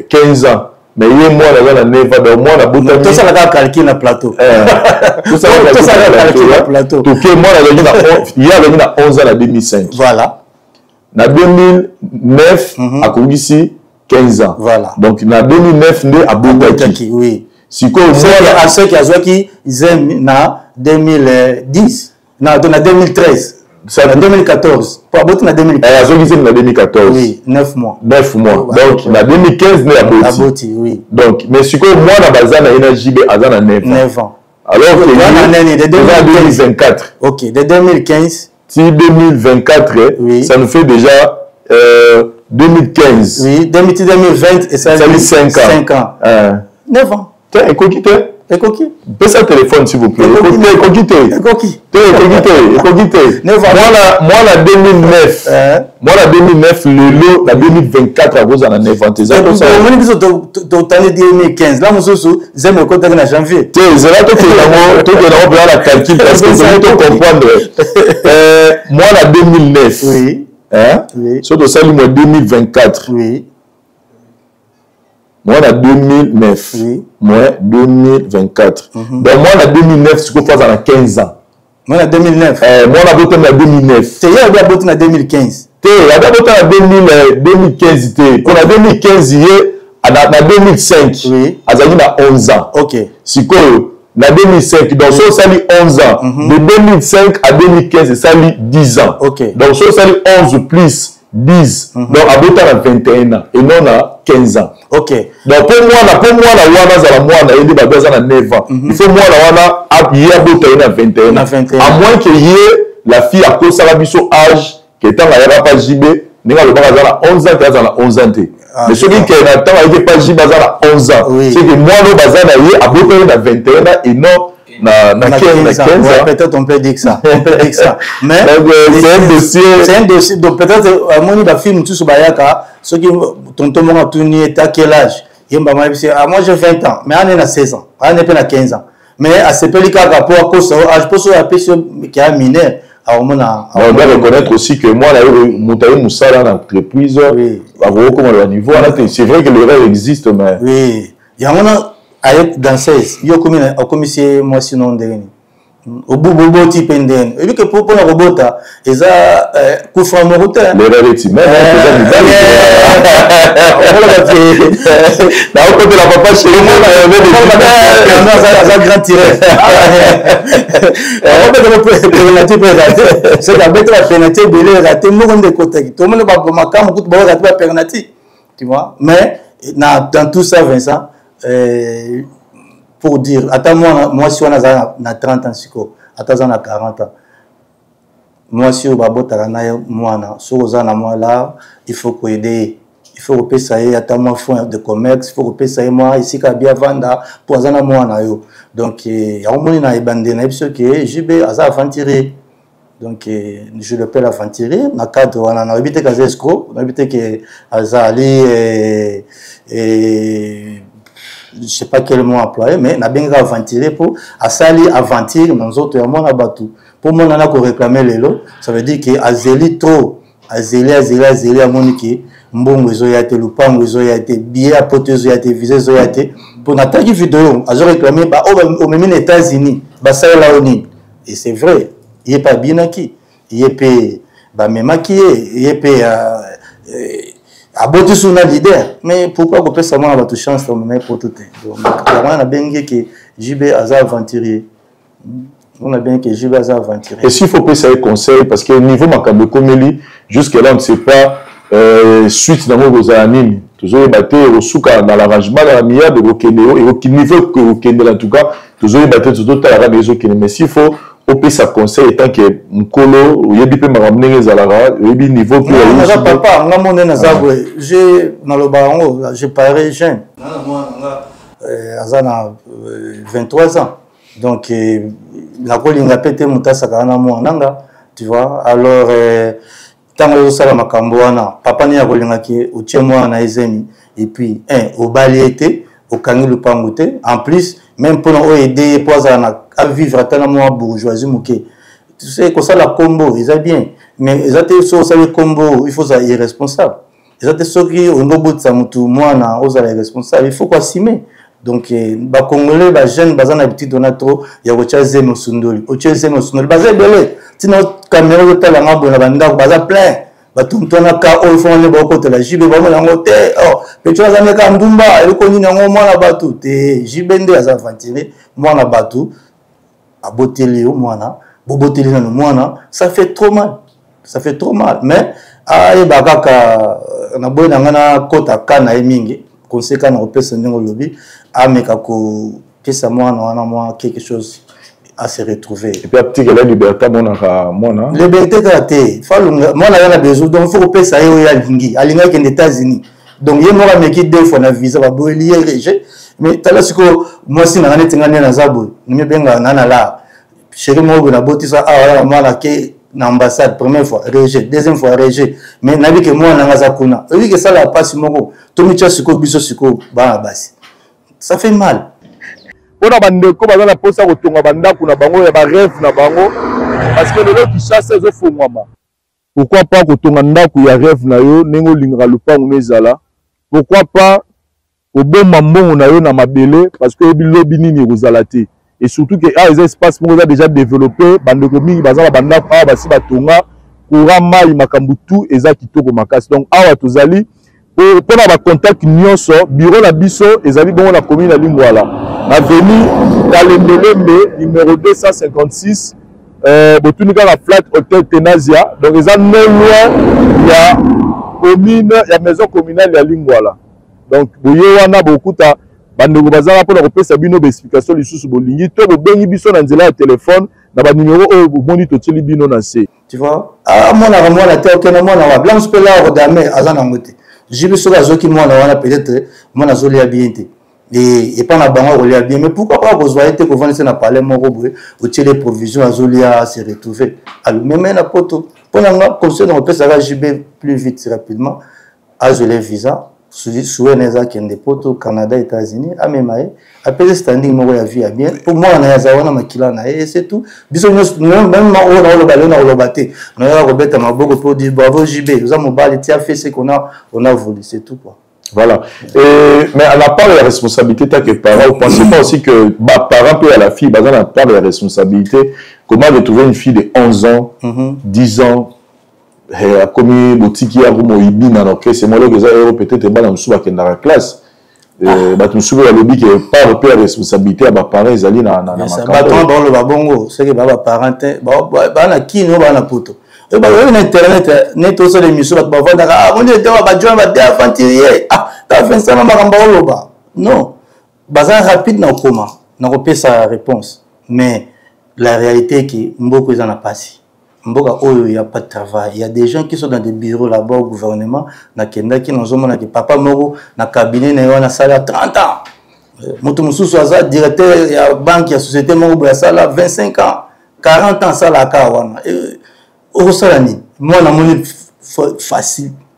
15 ans, mais ye mwana aza na 9 ans. Donc mwana abotami, tosala kaka calcul na plateau. Tosala calcul na plateau. Toke, mwana azalaki na, ye azalaki na 11 ans na 2005. Voilà. Na 2009 akokisi 15 ans. Voilà. Donc na 2009 nde abotaki. Oui. Sikoyo mwana aseki azwaki zemi na 2010, na 2013, na 2014, po aboti na 2015. Azwaki zemi na 2014. Oui, 9 mois. 9 mois. Donc na 2015 nde aboti. Aboti, oui. Donc mais sikoyo mwana baza na ye na JB aza na 9 ans. 9 ans. Alors que nani de 2024. OK, de 2015. Ti 2024, oui. Ça nous fait déjà 2015. Oui, 2020 esali 5 ans. 5 ans. 9 ans. Te, ekoki te. Ekoki. Pesa téléphone, s'il vous plaît. Ekoki te, ekoki te. Ekoki. Te, ekoki te, ekoki te. Mwana mwana 2009. Mwana 2009, lelo na 2024 akozala na 9 ans te. Eza kosala. Omoni biso totali 2015. La mosusu zemi ekotaki na janvier. Te, ezala tokende yango, tokende yango mpenza na calcul parce que tolingi to comprendre. Mwana 2009. Oui. Hein? Oui. Soki tosali mwa 2024. Oui. Mwana 2009. Oui. Moins 2024. Donc mwana 2009 sikoyo fo aza na 15 ans. Mwana 2009. Mwana abotami na 2009. Te, ye abi aboti na 2015. Te, abi abota na 2015 te. Mpo na 2015 ye na 2005. Oui. Azalaki na 11 ans. OK. Sikoyo na 2005, donc soki osali 11 ans, de 2005 à 2015 esali 10 ans. OK. Donc soki osali 11 plus 10, donc abota na 21 ans et non na 15 ans. OK. Donc po mwana wana azala mwana ye nde bato aza na 9 ans. Il faut mwana wana ye abota ye na 21 Na ans. 21 À moins que ye la fille akosala biso âge ke ntango ayaka pa JB, ndenge alobaka aza na 11 ans te, aza na 11 ans te. Ah, Mais soki ke na ntango ayaki pa JB aza na 11 ans, Oui. c'est que mwana oyo baza na ye abota ye na 21 ans et non na Na 15, na 15 ans. 15 Ouais, ans. peut-être on peut dire que ça. On peut dire que ça. Mais Donc, c'est un dossier. C'est un dossier. Donc peut-être moni ba film tout bayaka, ceux qui tonton moko atuni ye à quel âge? Yemba ma yebisi, ah moi j'ai 20 ans, mais ane na 16 ans, ane pe na 15 ans. Mais asepeli kaka po akosa âge po so apesi ki a mineur. Aomona. Mais on doit reconnaître aussi que moi, là, moto aye mosala na entreprise, Oui. bakokoma na niveau wana te. C'est vrai que l'erreur existe, mais Oui. Yango na aye danseuse, yo okomi na okomisi ye mwasi no ndenge nini? Oboti mpe ndenge nini? Oyebi ke mpona kobota eza kufa moko te. L'erreur est humaine, hein, toza mibali. Naokotela papa chéri, mwana ya bebe. Aza grand tireur. Akobetela penalty mpe raté. Soki abetela penalty ebele raté moko nde ekotaki. Tomoni makambo kutu bao raté ba penalty. Tu vois? Mais dans tout ça, Vincent, pour dire, ata mwana mwasi wana aza na 30 ans sikoyo, ata aza na 40 ans. Mwasi oyo babotaka na ye mwana, soki oza na mwa la, il faut koaider ye. Il faut kopesa ye ata mwa fonds de commerce, il faut kopesa ye mwa esika abi avanda po aza na mwana yo. Donc yango moni na ebandeli na ye biso ke JB aza aventurier. Donc je l'appelle aventurier na cadre wana, nayebi te ke aza escroc, nayebi te ke azali je sais pas quel mot employé, mais nabengaka aventurier po asali aventure na nzoto ya mwana bato. Po mwana na ko réclamer lelo, ça veut dire que azeli trop, azeli, azeli, azeli, amoni ke mbongo ezoya te, lupango ezoya te, billet ya poto ezoya te, visa ezoya te. Po nataki video azo réclamer ba oyo omemi na États-Unis, basalela yo nini? Et c'est vrai, ye pe abinaki, ye pe bamemaki ye, ye pe aboti su na leader. Mais pourquoi kopesa mwana bato chance omema ye poto te? Donc yango wana nabengi ke JB aza aventurier. On a bien que JB aza aventurier. Et s'il faut pesa ye conseil, parce que niveau makambo ekomeli, jusque là on ne sait pas suite nango kozala nini. Tozoyeba te ekosuka na l'arrangement na miable ekokende, niveau ekokendela en tout cas, tozoyeba te, tozotala kaka ezokende. Mais s'il faut opesa conseil en tant que mokolo, oyebi mpe makambo ndenge ezalaka, oyebi niveau mpe Non, ya naza Yesu. papa, nga mo nde naza boye. Je naloba yango, je parais jeune. Nga na mwana nga aza na 23 ans. Donc nakolinga pe te moto asakana na mwana nga, tu vois. Alors ntango ozosala makambo wana, papa nini akolingaki otie mwana na ye zemi, et puis un obali ye te, okangi lupango te, en plus même mpona oyo aide ye po azala na a vivre ata na mwa bourgeoisie moke. Tu sais, kosala kombo eza bien, mais eza te soki osali kombo il faut ozala irresponsable. Eza te soki olingi obotisa motu mwana ozala irresponsable, il faut koassumer. Donc ba Congolais, ba jeunes baza na habitude wana trop ya kotia zemi osundoli, otie zemi osundoli, baza ebele. Tina caméra ozotala nga boye na bandako, baza plein. Bato moto wana ka oyo fo wana bakotela JB bamona yango te. Oh, pecho aza nde kaka ndumba, eloko nini yango mwana bato te. JB nde aza aventurier, mwana bato aboteli yo mwana, boboteli nano mwana, ça fait trop mal. Ça fait trop mal. Mais ayeba kaka na boye na nga na kota ka na ye mingi, conseil ka na kopesa ndenge olobi, ameka kopesa mwana wana mwa quelque chose. à se retrouver. Et puis atikela liberté, amonaka mwana. Liberté kaka te, falunga mwana aza na besoin, donc faut kopesa ye oyo alingi. Alingi akende États-Unis, donc ye moko ameki deux fois na visa, baboyeli ye, rejet. Mais tala sikoyo, mwasi na nga neti nga nde naza boye, nimibengaka na la chéri moko boye, nabotisa awa ya mwana ke na ambassade, première fois rejet, deuxième fois rejet, mais nayebi ke mwana nanga aza kuna. Oyebi ke esalaka mpasi moko, tomitya sikoyo biso sikoyo bana basi, ça fait mal. Mpo na bandeko baza na mposa ya kotonga bandako na bango ya barêve na bango, parce que lelo Kinshasa ezofongwama, pourquoi pas kotonga ndako ya rêve na yo ndenge olingaka lopango no ezala? Pourquoi pas kobomba mbongo na yo na mabele, parce que oyebi lobi nini ekozala te? Et surtout que awa eza espace moko eza déjà développé, bandeko mingi baza na bandako awa, basi batonga, courant, mai, makambo tout eza kitoko makasi. Donc awa tozali mpo na bacontact nyonso. Bureau na biso ezali bongo na commune ya Lingwala, na avenue Kalembelembe numéro 256. Botuni kaka flat hotel Tenasia, donc eza non loin ya commune, ya maison communale ya Lingwala. Donc boye wana, bokuta bandeko bazala mpona kopesa bino baexplication lisusu bolingi, to bobengi biso na nzela ya telefone na banimero oyo bomoni totieli bino na se. Tu vois, amonaka mwana te, okende mwana wa blanche mpe la rodame aza nango te. Jibi soki azoki mwana wana, peut-être mwana azolia bien te, epa na bango akolia bien, mais pourquoi pas kozwa ye te, kovandisa na palais moko boye, otiele provision, azolia, se retrouver alomeme na poto. Mpo na nga, conseil na kopesaka JB, plus vite, rapidement azwele visa. Souhait na eza akende poto, Canada, États-Unis, amema ye, apesi standing moko ya vie ya bien, mpo mwana na ye aza wana, makila na ye, c'est tout. Biso nyonso même oyo naoloba lelo, nakoloba te, nayaka kobeta maboko mpo dire bravo JB, oza mobali, tu as fait ce qu'on a, on a voulu, c'est tout quoi. Voilà. Et, mais à la part de la responsabilité, tant que parent, vous pensez pas aussi que bah, parent peut à la fille, bah, dans la part de la responsabilité, comment retrouver une fille de 11 ans, 10 ans, akomi botiki ya moyibi na orchestre moko eza euro, peut-être bana mosusu bakendaka classe, bato mosusu mpe balobi ke part mpe ya responsabilité ya baparent ezali na makambo. Bato baoloba bongo soki baa baparent te, baa na kini oyo baa na poto, oyo bayoki na internet neti osala émission, bato bavandaka, ah mon Dieu, bajoin bade aventurier, ah ta Vincent na makambo oloba. Non, baza rapide na kokoma na kopesa réponse, mais la réalité ke mboka eza na pasi, mboka oyo ya pas de travail. Il y a des gens qui sont dans des bureaux là-bas au gouvernement, nakendaki, nazomona ke papa moko na cabinet na ye wana asala 30 ans, moto mosusu aza directeur ya banque ya société moko boye, asala 25 ans, 40 ans, asalaka wana. Okosala nini? Mwana amoni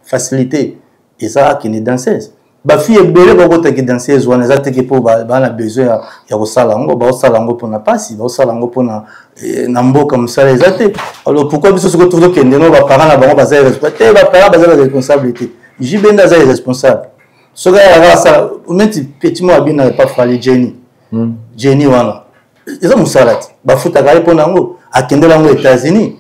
facilité eza akende danseuse. Bafille ebele bakotaki danseuse wana, eza teke mpo baa na besoin ya kosala yango, baosala yango mpona mpasi, baosala yango mpona na mboka mosala eza te. Alors pourquoi biso soki tozokende no baparent na bango baza irresponsable te? Baparent baza baresponsable te. JB nde aza irresponsable soki ayaka asala neti petit moko abina epa Fally, Jenny. Jenny wana eza mosala te, bafutaka ye mpona yango, akendela yango États-Unis,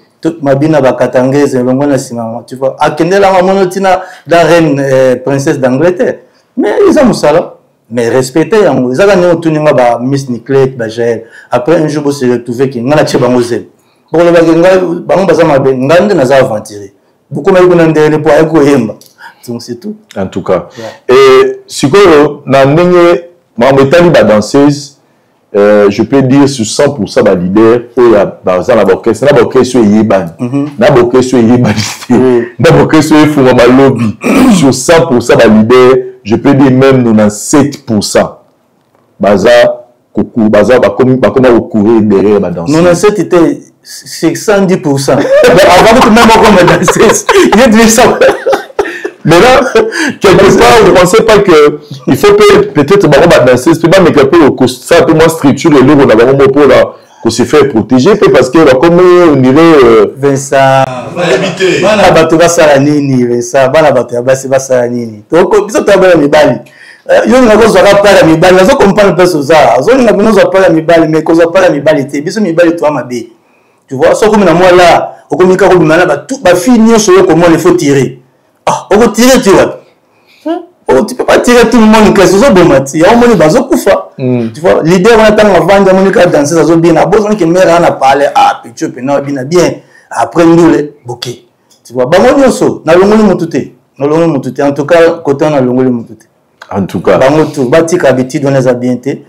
mabina bakatangese elongo na nsima, tu vois, akendela yango, amoni ntina da reine, princesse d'Angleterre, mais eza mosala, mais respecte yango. Ezaka ndenge otuni nga ba Miss Niclete, ba Jael, après un jour bose retrouve ke ngai natie bango zelo, bokolobaki ngai bango baza mabe, ngai nde naza aventurier, bokomaki kuna ndele mpo ayaki koyemba. Donc c'est tout. En tout cas, yeah. Et sikoyo na ndenge makambo etali badanseuse, je peux dire sur 100% baleader oyo baza na baorchestre, na baorchestre oyo eyebani, na baorchestre oyo eyebani te, na baorchestre oyo efungwama lobi, sur 100% baleader, je peux dire même 97% baza baza bakoma kokourir derrière badanseuse. 97 te, c'est 110%. Avant que même okoma danseuse, ye ça. Maintenant, quelque part, vous ne pensez pas que il faut peut-être bango badanseuse mpe bameka mpe ça mpe mwa structure eloko na bango mpo mpona ko se faire protéger mpe, parce que bakomi on dirait Vincent, bana bato basala nini? Vincent, bana bato ya basi basala nini? Biso toya bana mibali. Yo olinga kozwaka part ya mibali, nazo comprendre place oza, ozolinga mpena ozwa part ya mibali, mais kozwa part ya mibali te. Biso mibali toya mabe, tu vois. So okomi na mwa la, okomi kaka kobima na bafille nyonso oyo komona, il faut tirer. Ah, okotire ti wapi? Oh, tu peux pas tirer tout le monde, classe ozoboma ti yango moni bazokufa. Tu vois, leader wana ntango avandi, amoni kaka danseuse azobina, abozani ke mare ana parle, ah petit pena abina bien, après ndule boke. Tu vois, bango nyonso nalongoli motu te, nalongoli motu te. En tout cas côté wana nalongoli motu te. En tout cas. Bango tout batika habitude wana, eza bien te.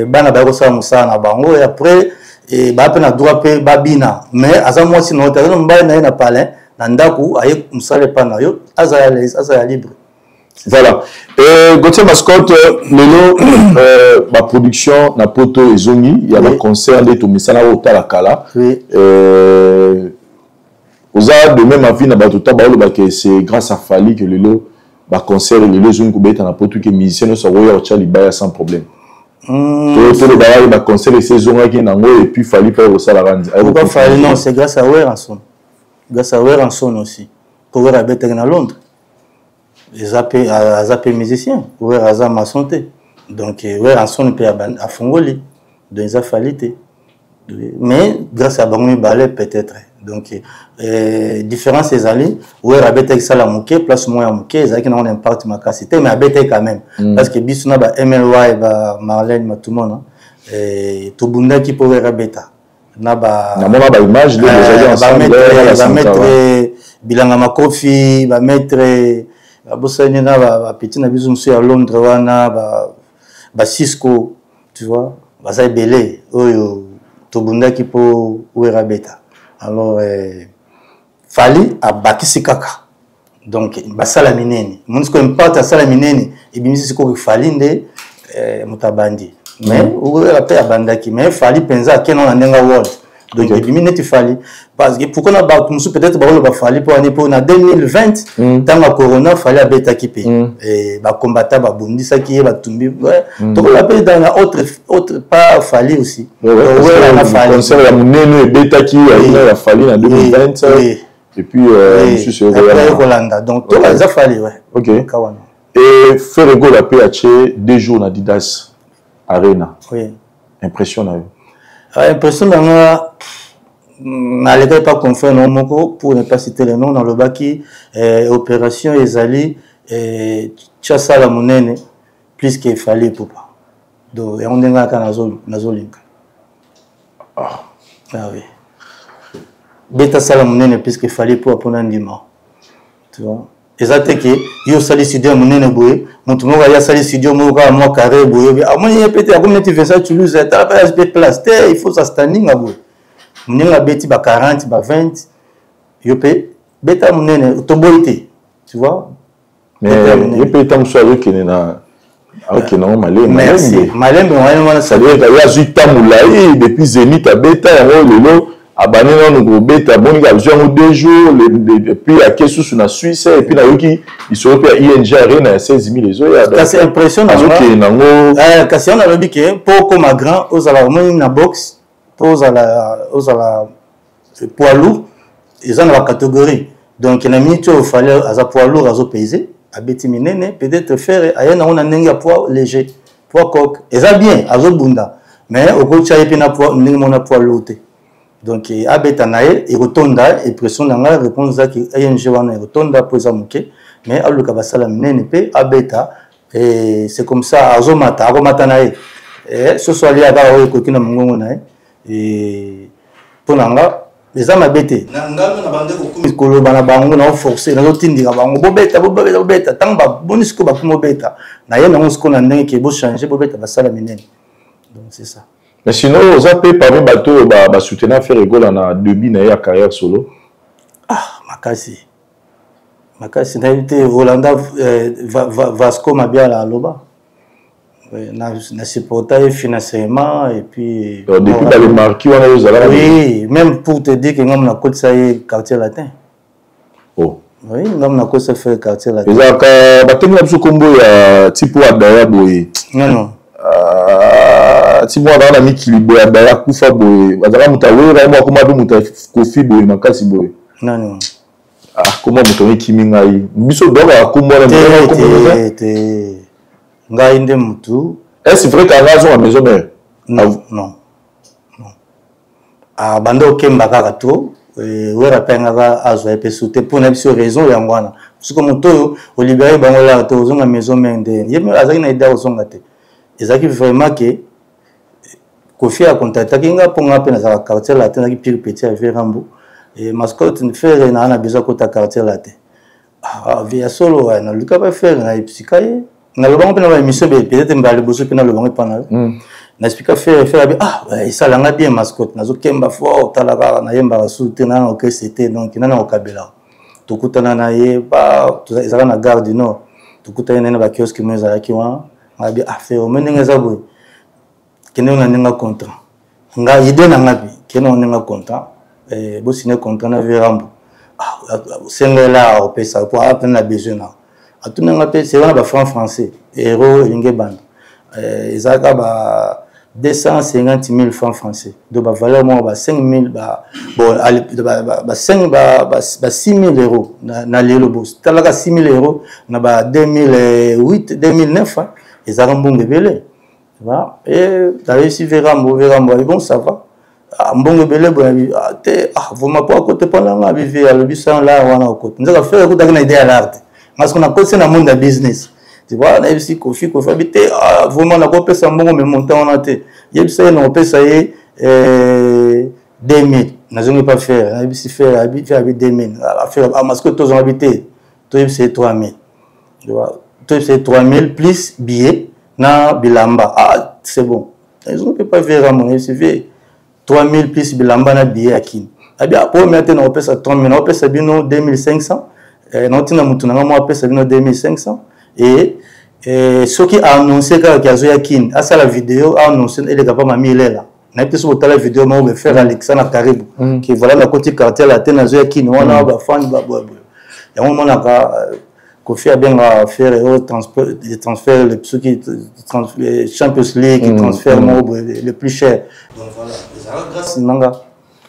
Bana baye kosala mosala na bango et après E baa mpe na droit mpe babina, mais aza mwasi na yo te, aza na mobali na ye na palin na ndako, aye mosala epa na yo, azala libre. Voilà. Gauthier Mascotte, lelo ba production na poto ezongi, ya ba concert nde tomesana otala kala. Oui. Oza de même avis na bato ta baoloba que c'est grâce à Fally que lelo ba concert lelo ezongi kobeta na poto, que musicien nyonso akoya kotya libaya sans problème? Tolobaka ba concert esi ezongaki nango et puis Fally mpe akosalaka. Pourquoi Fally? Non, c'est grâce à Werrason. Grâce à Werrason aussi. Po Werra abetaki na Londres. Eza mpe aza mpe musicien, Werra aza maçon te. Donc Werrason mpe afungoli, donc eza Fally te. Mais grâce à bango mibale peut-être. Donc différence ezali, Werra abetaki sala moke, place moko ya moke, ezalaki nango na impact makasi te, mais abetaki quand même. Parce que biso na ba MLY, ba Marlène Matumona, tobundaki mpo Werra abeta. Na ba namona ba image nde bozali ensemble. Bamaître Bilanga Makofi, bamaître babosani na bapeti na biso mosusu ya Londres wana, bacisco, tu vois, baza ebele oyo tobundaki mpo Werra beta. Alors Fally abakisi kaka, donc basala minene, omoni sikoyo impact asala minene ebimisi sikoyo Fally nde moto abandi. Mais Werra mpe abandaki, mais Fally mpenza akende na ndenge world, donc ebimi neti Fally. Parce que pourquoi na bato mosusu peut-être bakoloba Fally mpo wani, mpo na 2020, ntango ya corona, Fally abetaki mpe, bakombata babundisaki ye, batumbi. Tokoloba mpe dans na autre pas Fally aussi. Werra na Fally, concert ya monene ebetaki ya Fally na 2020 et puis mosusu. Ekolanda, donc toka eza Fally, ouais. Ok. Et Ferre Gola mpe atie 2 jours na Adidas Arena. Oui. Impression na yo? Impression na nga, nalekaki pa confrère na moko, pour ne pas citer le nom, nalobaki opération ezali tia sala monene plus que Fally Ipupa. Donc yango ndenge kaka nazolinga. Ah. Ah oui, beta sala monene plus que Fally Ipupa mpona ndima, tu vois. Eza te ke yo osali studio ya monene boye, moto moko aye asali studio moko kaka mwa carré boye, amoni ye pe te, akomi neti Vincent Toulouse, tala mpe mpe place te. Il faut sa standing boye, moninga abeti ba 40, ba 20, yo mpe beta monene, toboyi te, tu vois. Mais ye mpe ntango mosusu azokende na akokende yango malembe. Merci, malembe wana wana. C'est-à-dire ye azwi temps molai depuis Zénith abeta yango, lelo abandi nanu kobeta, boninga azwi yango 2 jours et puis ake susu na Suisse, et puis nayoki lisolo mpe ya ING Arena ya 16 000 ezoya. Kasi impression azokende yango. Kasi yango nalobi ke mpo okoma grand, ozala omoni na boxe, mpo ozala poids lourd, eza na bacatégorie. Donc na minute oyo Fally aza poids lourd, azopese, abeti minene. Peut-être Ferre aye nango na ndenge ya poids léger, poids coq, eza bien, azobunda, mais okotia ye mpe na poids ndenge moko na poids lourd te. Donc abeta na ye, ekotonda. Impression na ngai, réponse ezaki ING wana ekotonda mpo eza moke, mais aluka basala minene mpe abeta. C'est comme ça azomata, akomata na ye, soso alia kaka oyo ekoki na mongongo na ye. Mpo na nga eza mabe te. Na ngambo na bande kokomi koloba na bango, na force nazotindika bango: bobeta, bobeta, bobeta. Ntango baboni sikoyo bakomi obeta na ye nango sikoyo na ndenge ke bochange, bobeta basala minene. Donc c'est ça. Mais sinon oza mpe parmi bato oyo basoutenir Ferre Gola na début na ye ya carrière solo? Ah, makasi makasi. Nayebi te, Rolanda Vasco Mabiala aloba na supporta ye financièrement et puis Donc, depuis bale marquis wana ozalaka? Oui, même pour te dire que ngambo nakotisa ye Quartier Latin. Oh. Oui, ngambo nakotisa Ferre Quartier Latin. Ezalaka batengi na biso nkombo ya tipo Adaya boye? Non, non. Ti moko azalaka na mikili boye, Adaya akufa boye, azalaka moto awera, ye moko akoma mpe moto Kofi boye makasi boye. Non, non. Ah, kombo moto yango ekimi ngai, biso dokaka kombo wana. Te, te, ngai nde mutu. Est-ce vrai kanga azonga Maison Mère? Non, non, non. Abanda okemba kaka to Wera mpe angaka azwa ye mpe su te mpo na biso raison yango wana. Soki moto oyo olibere bango laka te, ozonga Maison Mère nde ye azalaki na idée ozonga te. Ezalaki vraiment ke Kofi akontaktaki nga mpo nga mpe nazalaka Quartier Latin, nazalaki pire petit ya vieux Rambo. Mascotte, Ferre naa na besoin akota Quartier Latin. Ah, ya solo, naluka mpe Ferre, nayebisika ye, nalobango mpe na baémission, peut-être mbala liboso mpe nalobango epa na yo. Na expliqua Ferre, Ferre abi ah esalanga bien mascotte, nazokemba fort, tala kaka nayembaka su te, nana orchestre te, donc nana kokabela. Tokutana na ye ba ezalaka na gare du Nord, tokutani na ye na ba kiosque mo ezalaki wana, abi ah Ferre omoni ndenge eza boye, kende na ndenge contrat nga idée na nga bi kende na ndenge contrat eh, bosine contrat na Verambo ah sengela akopesa po aza na besoin na atuna nga mpe c'est wana ba franc français euro elingi ebanda eh, ezalaka ba 250 000 francs français donc ba valeur moko ba 5 000 ba bon ba ba 5 ba ba 6 000 euros na, na lelo bo talaka 6 000 euros na ba 2008 2009 hein, ezalaka mbongo ebele. Tu vois? Et nayebisi Verambo, Verambo abi bon ça va. Ah, mbongo ebele boye abi ah, te ah, vraiment po akote mpo na nga abi vie alobi sans lar wana okote. Nzaka frère ekutaki na idée ya lar te. Nga siko nakotisi na monde ya business. Tu vois, nayebisi Kofi, Kofi abi te ah, vraiment nakopesa mbongo mais montant wana te. Yebisa ye nakopesa ye eh, 2000. Nazongi pa frère, nayebisi frère abi frère abi 2000. Ah, frère ah, masiko tozonga abi te. Toyebisa ye 3000. Tu vois, toyebisa ye 3000 plus billet na bilamba ah c'est bon ils ont pas vera mon CV 3000 plus bilamba na billet ya kini abi apo mi ate na opesa 3000 na opesa bino 2500 eh, na otinda mutu na nga mo apesa bino 2500 et eh, soki a annoncer kaka ki azoya kini asala video a annoncer eleka pa mami elela nayebi te soki otala video moko me frère alekisa na karibu mm. ke voilà nakoti quartier la te nazoya kini wana mm. bafani baboyaboya yango omonaka euh, Kofi abenga Ferre oyo transfert le soki Champions League transfert moko boye le plus cher. Donc voilà, ezalaka grâce nanga.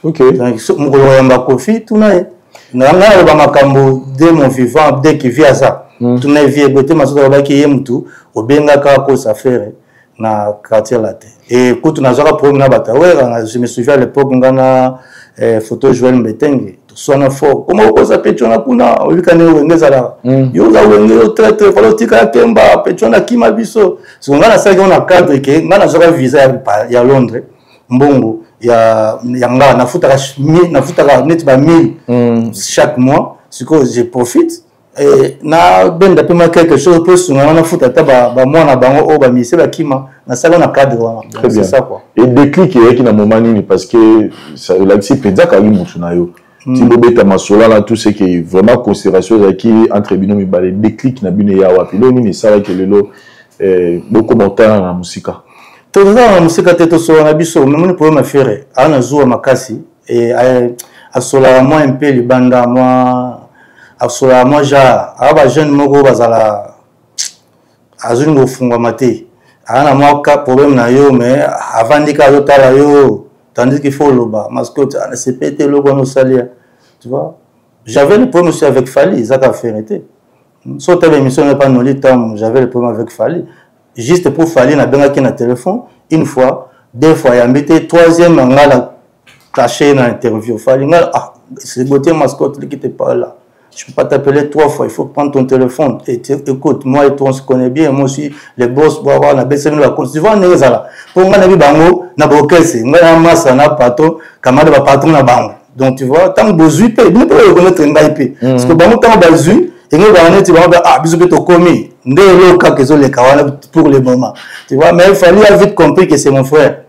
OK. Donc mokolo koyamba Kofi tuna ye. Na ngai aloba makambo dès mon vivant dès que vie aza. Tuna ye vie boye te masoto alobaki ye mutu obengaka akosa Ferre na quartier latin. Et kutu nazwaka problème na bato ya Werra, je me souviens à l'époque nga na eh, photo Joël Mbetenge toswana fort koma okoza pecho na kuna oyebika ndenge wenge ezalaka mm. yo oza wenge yo traître fala otika ya kemba pecho na kima biso siko ngai nasalaki yango na cadre ke ngai nazwaka visa ya, ya Londres mbongo ya, ya nga nafutaka nafutaka neti ba 1000 chaque mois sikoyo je profite Eh, nabenda mpe ma quelque chose mpo esunga nga nafuta ata bamwana bango oyo bamise bakima nasala na cadre wana. C'est ça quoi. Et déclic eyaki na moment nini? Parce que olakisi mpenza kali motu na yo ti bobeta masolo wana, tout ce que vraiment considération ezalaki entre bino mibale, déclic na bino eya wapi? Lelo nini esalaki lelo bokoma otala na mosika? Toza na mosika te, tosola na biso memoni problème ya Ferre aa na zuwa makasi, asolaka mwa mpe libanda mwa asolaka mwa genre aa bajeune moko bazala azolinga kofungwama te, aa na mwa problème na yo mais avandi kaka azotala yo, tandis qu'il faut oloba mascotte nasepe te eloko wana osali ya. Tu vois, j'avais le problème aussi avec Fally, ezaka Ferre te. So otala émission na pa Noli Tam, j'avais le problème avec Fally juste pour Fally, nabengaki na téléphone une fois, deux fois yambi te, troisième nga na caché na interview Fally nga ah c'est Gauthier Mascotte qui te parle là, je peux pas t'appeler trois fois, il faut prendre ton téléphone et écoute, moi et toi on se connaît bien, moi aussi les boss bo avoir na besa bino ba tu vois ndenge ezala mpo nga nayebi bango na bokese nga na masa na patron kamada ba patron na bango. Donc tu vois, ntango bozwi mpe bino mpe reconnaître ngai mpe parce que bango ntango bazwi yango bango neti bango ah biso mpe tokomi nde eloko kaka ezoleka wana pour le moment, tu vois. Mais Fally a vite compris que c'est mon frère.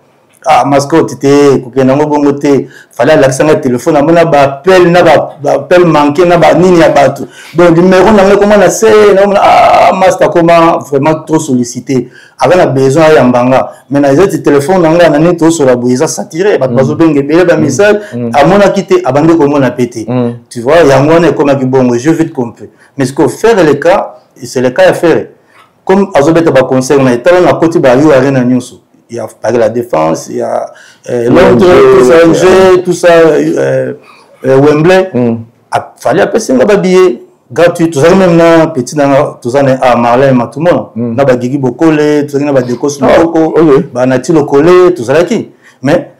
Ah mascotte te kokende yango bongo te. Fally alakisa ngai telefone, amona baappel na baappel manqué na banini ya bato, donc numéro na ngai ekoma na se naomona ah master akoma vraiment trop sollicité, aza na besoin ayamba nga mais na eza ti telefone na ngai na nini tosola boye eza saturé, bato bazobenga ebele bamessage, amonaki te, abandi komona pe te, tu vois. Yango wana ekomaki bongo, j'ai vite compris. Mais ce que Ferre le cas, c'est le cas ya Ferre, comme azobeta baconcert na etala nakoti ba yo arena nyonso ya Paris la Défense, ya Londres, tout ça, NG, tout ça, Wembley, Fally apesi nga babillet gratuit. Tozalaki même na petit nanga, toza na ah, Marlin Matumona, na bagigi Bokole, tozalaki na badekos Maboko, banati Lokole tozalaki. Mais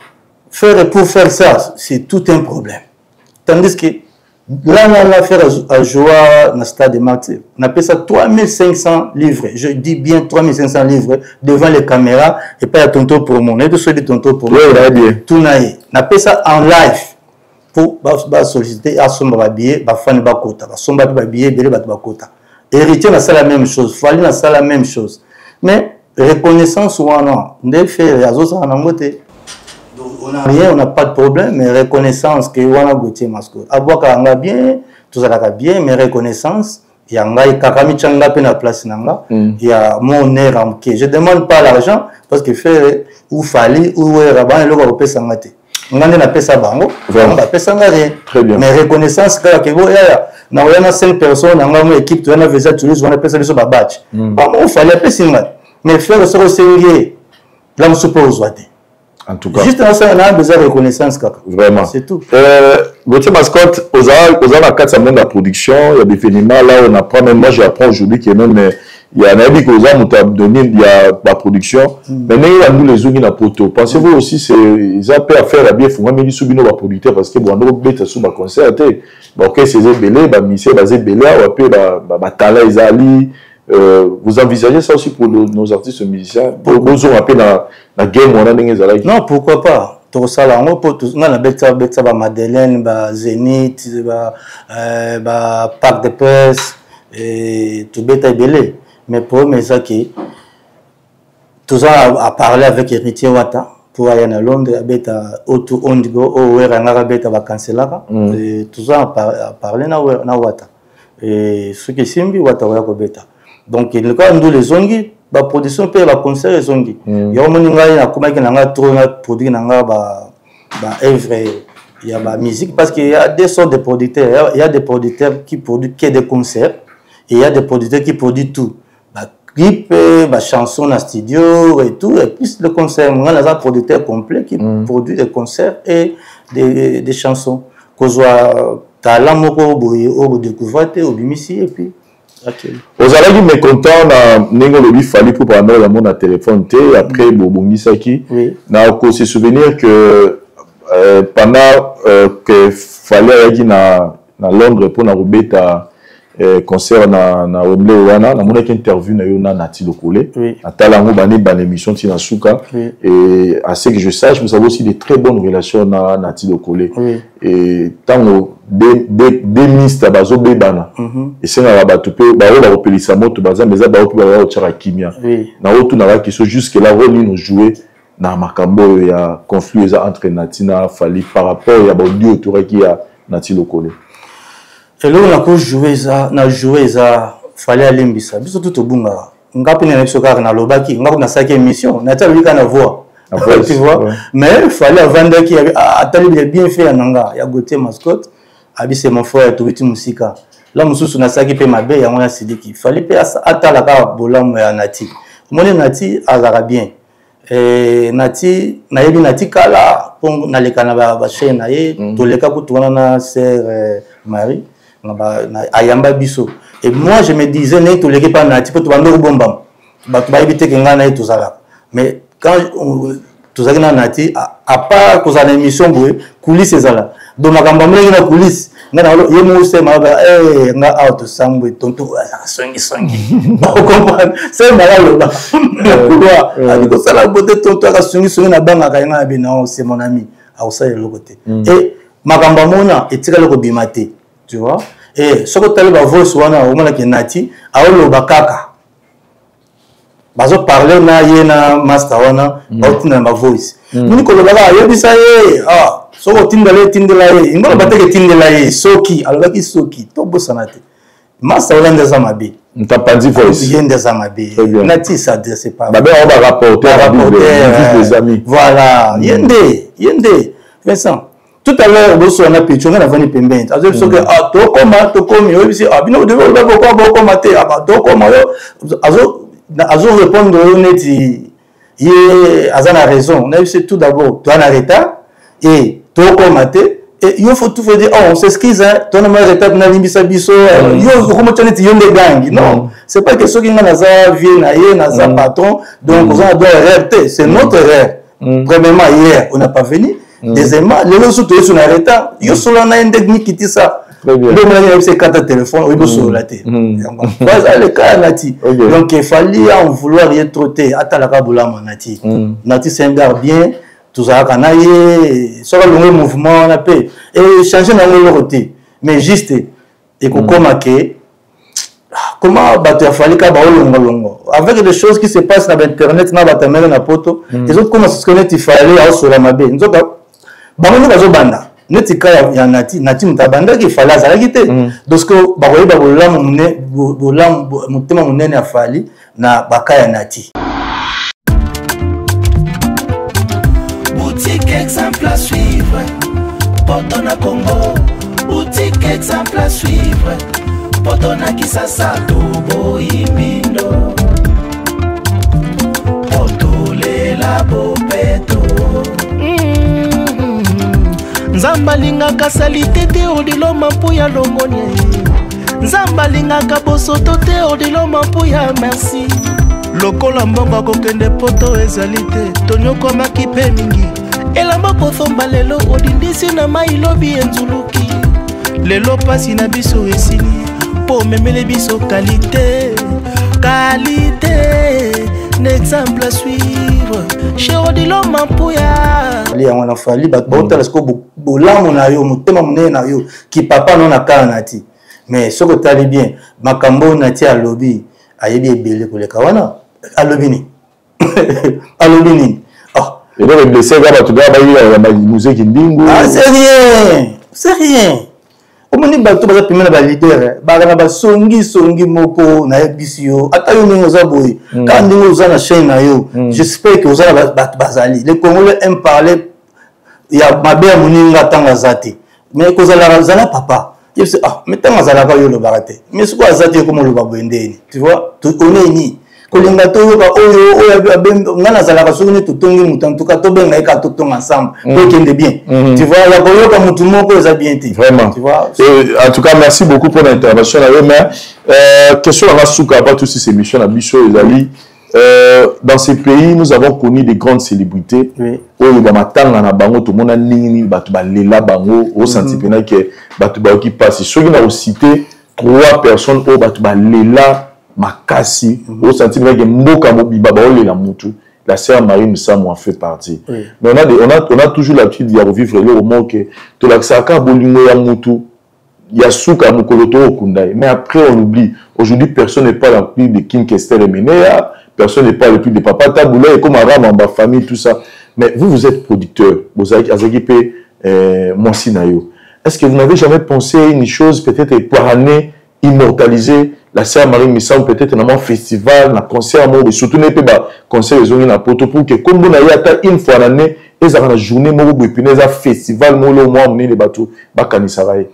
faire pour faire ça, c'est tout un problème, tandis que là là là Ferre a joué na stade de Martyr, napesa 3500 livres, je dis bien 3500 livres, devant les caméras epai ya tonto promo, nayebi soki tonto promo tuna ye, napesa en live mpo basollicite asomba babillet, bafani bakota, basomba mpe babillet ebele, bato bakota. Héritier nasala même chose, Fally nasala même chose, mais Reconnaissance wana nde Ferre azosala nango te. Donc on a rien, on n'a pas de problème, mais reconnaissance que wana Gauthier Mascotte abwaka nga bien, tozalaka bien, mais reconnaissance ya ngai kaka mitya nga mpe na place na nga ya mon honneur ya moke. Je demande pas l'argent parce que Ferre ou Fally ou Werra bana eloko ya kopesa nga te, nga nde napesa bango, bango bapesa nga rien. Très bien. Mais reconnaissance kaka ke bo yaya na oya na 5 personnes na nga mo équipe, toya na visa Toulouse wana, apesa biso babatch bango. Fally apesi nga, mais Ferre soki osengi ye la mosusu mpe ozwa te. En tout cas. Juste nasala na besoin reconnaissance kaka. Vraiment. C'est tout. Gauthier Mascotte, oza na kati ya monde ya production, il y a des événements là on apprend, même moi j'apprends aujourd'hui que même il y a nayebi que oza moto ya domaine ya ba production, mais ndenge bandula ezongi na poto, pensez-vous aussi c'est eza mpe affaire ya bien efungwameli biso bino ba producteur, parce que bwanda kobeta su ba concert te, ba orchestre eza ebele, ba musicien baza ebele awa mpe batala ezali. Vous envisagez ça aussi pour nos artistes musiciens, bozonga mpe na game wana ndenge ezalaki? Non, pourquoi pas, tokosala yango mpo nga nabetisa betisa ba Madeleine, ba Zénith, ba Parc de Presse, tobeta ebele. Mais problème eza ke toza à parler avec Héritier Wata po aya na Londres abeta oto ondigo oyo Wera yangaka abeta, bakanselaka. Toza à parler na Wata, soki esimbi, Wata koya kobeta. Donc lokola ndula ezongi, baproduction mpe baconcert ezongi. Yango moni ngai nakomaki na ngai trop na produit na ngai ba baœuvre ya bamusique, parce qu'il y a deux sortes de producteurs. Il y a des producteurs qui produisent que des concerts et il y a des producteurs qui produisent tout, clip, ba chanson na studio et tout, et puis le concert. Nga naza producteur complet qui produit des concerts et des chansons. Kozwa talent moko boye oyo bodécouvrir te, obimisi, et puis okay. Ozalaki mécontent na ndenge olobi Fally mpo pendant yango na téléphone te, après bobongisaki. Oui. Na kose souvenir que pendant que Fally ayaki na Londres mpona kobeta concert na Wembley wana, namonaki interview na yo na Nati Lokole. Oui. Natala yango bane bana émission ntina suka. Oui. Et à ce que je sache, vous avez aussi de très bonnes relations na Nati Lokole. Oui. Et ntango de ministre bazobebana, esengaka bato mpe baoyo bakopelisa moto baza, mais eza bao mpe baoyo kotiaka kimia. Oui. Na otunaka question, jusque là rôle nini ojouer na makambo oyo ya conflit eza entre Nati na Fally par rapport ya baaudio otoraki ya Nati Lokole? Eloko nakojoue eza na joue eza Fally alimbisa biso tu, tobungaka. Nga mpe na biso kaka nalobaki, nga nasalaki émission, Nati alobi kaka na voix. Na voice, tu vois. Mais Fally avandaki, atali bien bien fait ya nanga ya Gauthier Mascotte, abi c'est mon frère, towiti mosika la mosusu, nasalaki mpe mabe yango nasiliki. Fally mpe atala kaka bolamu ya Nati. Omoni, Nati azalaka bien. Nati nayebi Nati kala mpo naleka na bachaîne na ye. Toleka kutu wana na sœur Marie ayamba biso. Et moi je me disais, ndenge toleki mpa Nati mpo tobanda kobombama, bato bayebi te ke ngai na ye tozalaka. Mais quand tozalaki na Nati, à part kozala na émission boye, coulisse ezala, donc makambo amonaki na coulisse, nga na ye moko sema nga awa tosambwe, tonto oyo azalaka songisongi, ocomprendre, sema aloba na couloir, abi kosala bote, tonto aka songisongi, nabangaka ye. Nga na bi non, c'est mon ami, akosala eloko te. Et makambo amona etikali kobima te, tu vois. Et soki otali bavoice wana, omonaki Nati aoloba kaka, bazoparle na ye na master wana, baotinda na bavoice moni kolobaka, ayebisa ye, ah, soki otindela ye, etindela ye ingo aloba teke etindela ye. Soki alobaki, soki tobosana te, master wana nde aza mabe. Ntapanzi voice. Ye nde aza mabe. Très bien. Nati s'adresse pas. Babenga bango barapporteur. Barapporteur. Des amis. Voilà, ye nde Vincent. Tout à l'heure bosola na pecho, ngai navandi pembeni, azoyebi soki ah, tokoma, tokomi, oyebisi ah, bino bokoma, bokoma te, ah, tokoma. Yo azo répondre oyo neti ye aza na raison. Nayebisi tout d'abord toza na retard et tokoma te. Et yo faut tout faut dire, oh, on s'excuse hein, tona ma retard, nalimbisa biso. Yo okoma tia neti yo nde gangi. Non, c'est pas que soki ngai naza vie na ye, naza patron, donc oza na droit erreur te. C'est notre erreur. Premièrement, hier on n'a pas venu. Deuxièmement, lelo so toyesu na retard. Yo solo na ye nde nikitisa. Très bien. Nde omonaki nayebisa ekata telefone, oyebi osolola te. Yango baza le cas ya Nati. Donc il fallait en vouloir ye trop te, atalaka bolamu ya Nati. Nati c'est un gars bien, tozalaka na ye. Soki alongwe mouvement wana mpe echange nango eloko te, mais juste ekokoma ke ah, Comment bato ya Fally kaka baolongolongo avec des choses qui se passent na bainternet na bato ya mele na poto, ezokoma soki neti Fally aosola mabe, nzoka bango nde bazobanda neti ka ya Nati. Nati moto abandaki, Fally azalaki te. Donc bakoyeba bolamu, bolamu, motema monene ya Fally na baka ya Nati. Boutique exemple à suivre, poto na Congo. Boutique exemple à suivre, poto na Kisasa. Toboyi mbindo, potolela bopeto. Nzambe alingaka salite te, odiloma mpo ya longonie. Nzambe alingaka bosoto te, odiloma mpo ya merci. Lokola mbongo akokende poto ezali te, tonyokwamaki mpe mingi. Elamba kosomba lelo odindisi na mai, lobi enzuluki. Lelo pasi na biso esili mpo omemeli biso qualité, qualité n'exemple à suivre chez Odilo Mampuya. Yango na Fally, bato baotala sikoyo bolamu na yo, motema monene na yo, kipapa no na kala na ti. Mais soki otali bien makambo oyo Nati alobi, ayebi ebele koleka wana. Alobi nini? Alobi nini? Oh. Eloko eblesse kaka bato kaka bayila muzeki ndingu. Ah, c'est rien, c'est rien. Omoni bato baza pembe na baleader, baka na basongisongi moko. Nayebisi yo, ata yo ndenge oza boye, kaka ndenge oza na chaîne na yo, j'espère que oza na bato bazali. Le Congolais aime parler ya mabe ya moninga ntango aza te. Mais kozalaka zala papa, yebisi: "Ah, mais ntango azalaka, oyo olobaka te, mais soki aza te, ekoma oloba boye ndeni." Tu vois, oneni kolinga toyoka oyo oyo ngai nazalaka. Soki nde totongi moto, en tout cas tobenga ye kaka, totonga ensemble po ekende bien. Tu vois, ya koyoka motu moko eza bien te. Vraiment. Tu vois. Et, en tout cas, merci beaucoup pour l'intervention na yo. Mais question nanga suka pas tous ces émissions na biso ezali: dans ces pays, nous avons connu des grandes célébrités oyo bamatanga na bango tomona ndenge nini bato balela bango, osenti mpena ke bato bayoki mpasi. Soki na kociter trois personnes oyo bato balela makasi, osenti mpena ke mboka mobimba baolela mutu, la sœur Marie Misamu en fait partie. Mais on a toujours l'habitude ya revivre eloko moko ke tolakisaka bolingo ya mutu ya suka mokolo tookunda ye, mais après on oublie. Aujourd'hui, personne n'est pas plus de King Kester Emeneya, personne n'est pas plus de Papa Tabu Ley, comme Arama, famille, tout ça. Mais vous, vous êtes producteur, vous avez mpe mwasi na yo. Est-ce que vous n'avez jamais pensé à une chose, peut-être par année, immortaliser la sœur Marie Misamu, peut-être dans un festival, un concert, surtout ne pas concert ezongi na poto, pour que comme on a une fois l'année, ezalaka na journée moko boye pene eza festival moko mwa monene, bato bakanisaka ye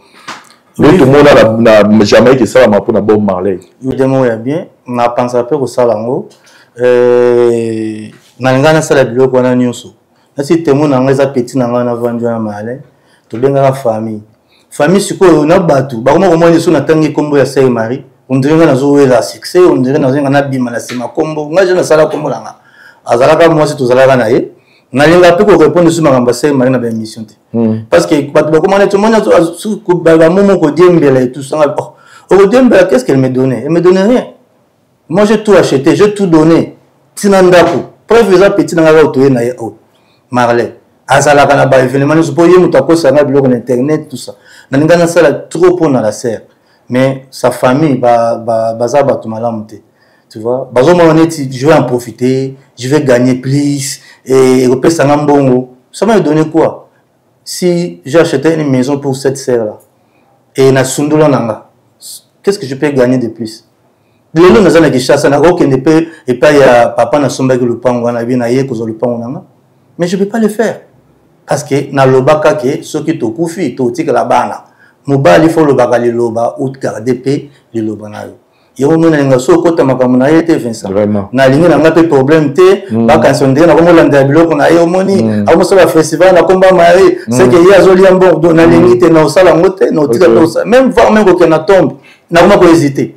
nde tomona na Jamaïque esalama mpona Bob Marley? Idée moko ya bien, napanzaka mpe kosala yango. Nalingai nasala biloko wana nyonso. Nasi temo na ngai eza petit na ngai, navandi wana male, tobengaka famille. Famille sikoyo na bato bakoma komona so natangi nkombo ya sœur Marie, on dirait ngai nazowela succès, on dirait nazoyenga nabima na nsima nkombo ngai. Je nasala nkombo na nga, azalaka mwasi, tozalaka na ye. Nalinga mpe korépondre so makambo ya sœur Marie na baémission te, parce que bato bakoma neti omoni bamomo kodiembela et tout ça. Okodiembela, qu'est-ce qu'elle me donnait? Elle me donnait rien. Moi, j'ai tout acheté, j'ai tout donné, ntina ndako. Preuve eza petit na ngai kaka toye na ye oyo Marley, azalaka na baévénement nyonso mpo ye moto akosanga biloko na internet, tout ça. Nalinga nasala trop mpo na la sœur, mais sa famille baza bato malamu te. Tu vois, bazomona neti je vais en profiter, je vais gagner plus et ekopesanga mbongo. Ça m'a donné quoi? Si j'ai acheté une maison pour cette sœur là et nasundula nanga, qu'est-ce que je peux gagner de plus? Lelo naza na Kinshasa, nakokende mpe epai ya papa, nasombaki lupango wana, bi naye kozwa lupango nanga, mais je peux pas le faire parce que nalobaka ke soki tokufi, totikala bana. Mobali fo olobaka liloba, ogarde mpe liloba na yo. Yango moi nalinga so okota makambo na ye te, Vincent. Nalingi na nga mpe problème te. Bakanisa ndenge nakomolandela biloko na ye, omoni, akomosala festival na komba Marie, c'est que ye azolia mbongo. Donc nalingi te, na osala yango te, na otika mpe osala même, voir même kokende na tombe, nakoma kohésiter.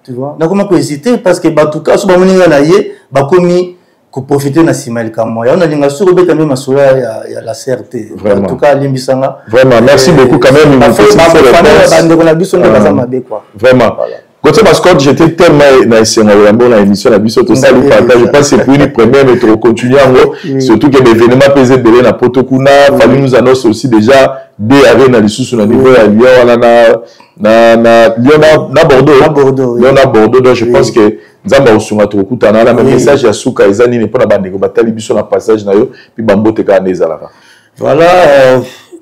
Tu vois, nakoma kohésiter parce que bato ka so bamoni nga na ye, bakomi koprofiter na nsima ya likambo yango. Nalinga soki obeta mpe masolo ya la sœur te. En tout cas, alimbisanga. Vraiment, merci beaucoup quand même. Bandeko na biso nde baza mabe, quoi. Vraiment, voilà. Gauthier Mascotte, j'étais tellement na esengo yango na émission na biso, tosali partage. Je pense c'est pour une première, mais tokocontinue yango, surtout que l'événement mpe eza ebele na poto kuna. Fally nous annonce aussi déjà deux arena lisusu na niveau ya Lyon wana na Na, na Lyon na, na Bordeaux. Na Bordeaux. Oui. Lyon na Bordeaux donc je oui. pense que Nzambe akosunga tokokutana wana mais message ya suka eza nini mpona bandeko batali biso na passage na yo mpe bambote kaka nde ezalaka. Voilà,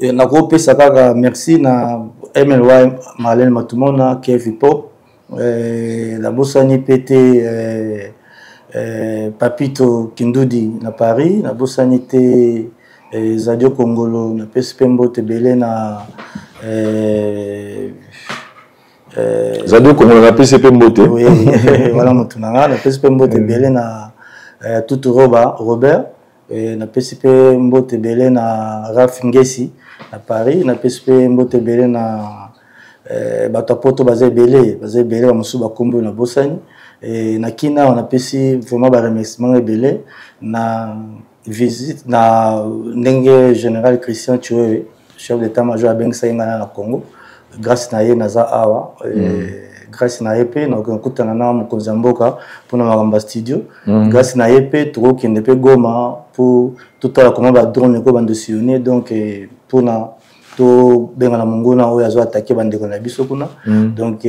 euh, nakopesa kaka merci na MLY Marlène Matumona, Kevi Pop, euh, nabosani mpe te euh, euh, Papito Kindudi na Paris, nabosani te euh, Zadio Kongolo, napesi mpe mbote ebele na euh, euh, Zadio Kongolo napesi mpe mbote. Oui, voilà moto na nga, napesi mpe mbote ebele na euh, Tutu Roba Robert. Eh, napesi mpe mbote ebele na Raf Ngesi na Paris, napesi mpe mbote ebele na eh, bato ya poto baza ebele, baza ebele bamosusu bakombi oyo nabosani. Eh, na Kina awa napesi vraiment ba remerciement ebele na visite na ndenge général Christian Tshiwewe chef d'état major abengisaki ngai na Congo, grâce na ye naza awa. Grâce na ye mpe nakoki kokutana na mokonzi ya mboka mpona makambo ya studio. Grâce na ye mpe tokokende mpe Goma mpo totala koma badrone eko bando sillonner, donc mpona tobengana monguna oyo azo attaquer bandeko na biso kuna. Donc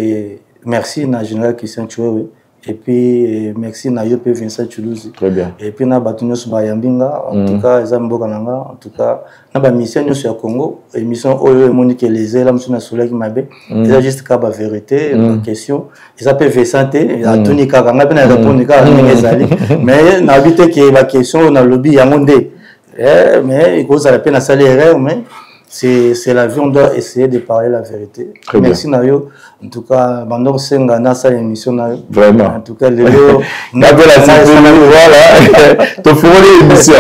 merci na général Christian Tshiwewe et puis merci na yo mpe Vincent Tshuluzi. Très bien. Et puis na bato nyonso bayambi nga, en tout cas eza mboka na nga, en tout cas na ba mission nyonso ya Congo, émission oyo emoni ke lezela mosusu nasolaki mabe, eza juste kaka ba vérité, ba question eza mpe Vincent te atuni kaka nga mpe na répondre kaka ndenge ezali, mais nayebi te ke ba question oyo nalobi yango nde, mais ekozala mpe nasali erreur, mais c'est la vie, on doit essayer de parler la vérité. Très bien. Merci Nayo. En tout cas, Bandor Senga, nasa émission Nayo. Vraiment. En tout cas, Léo. Voilà. Te l'émission.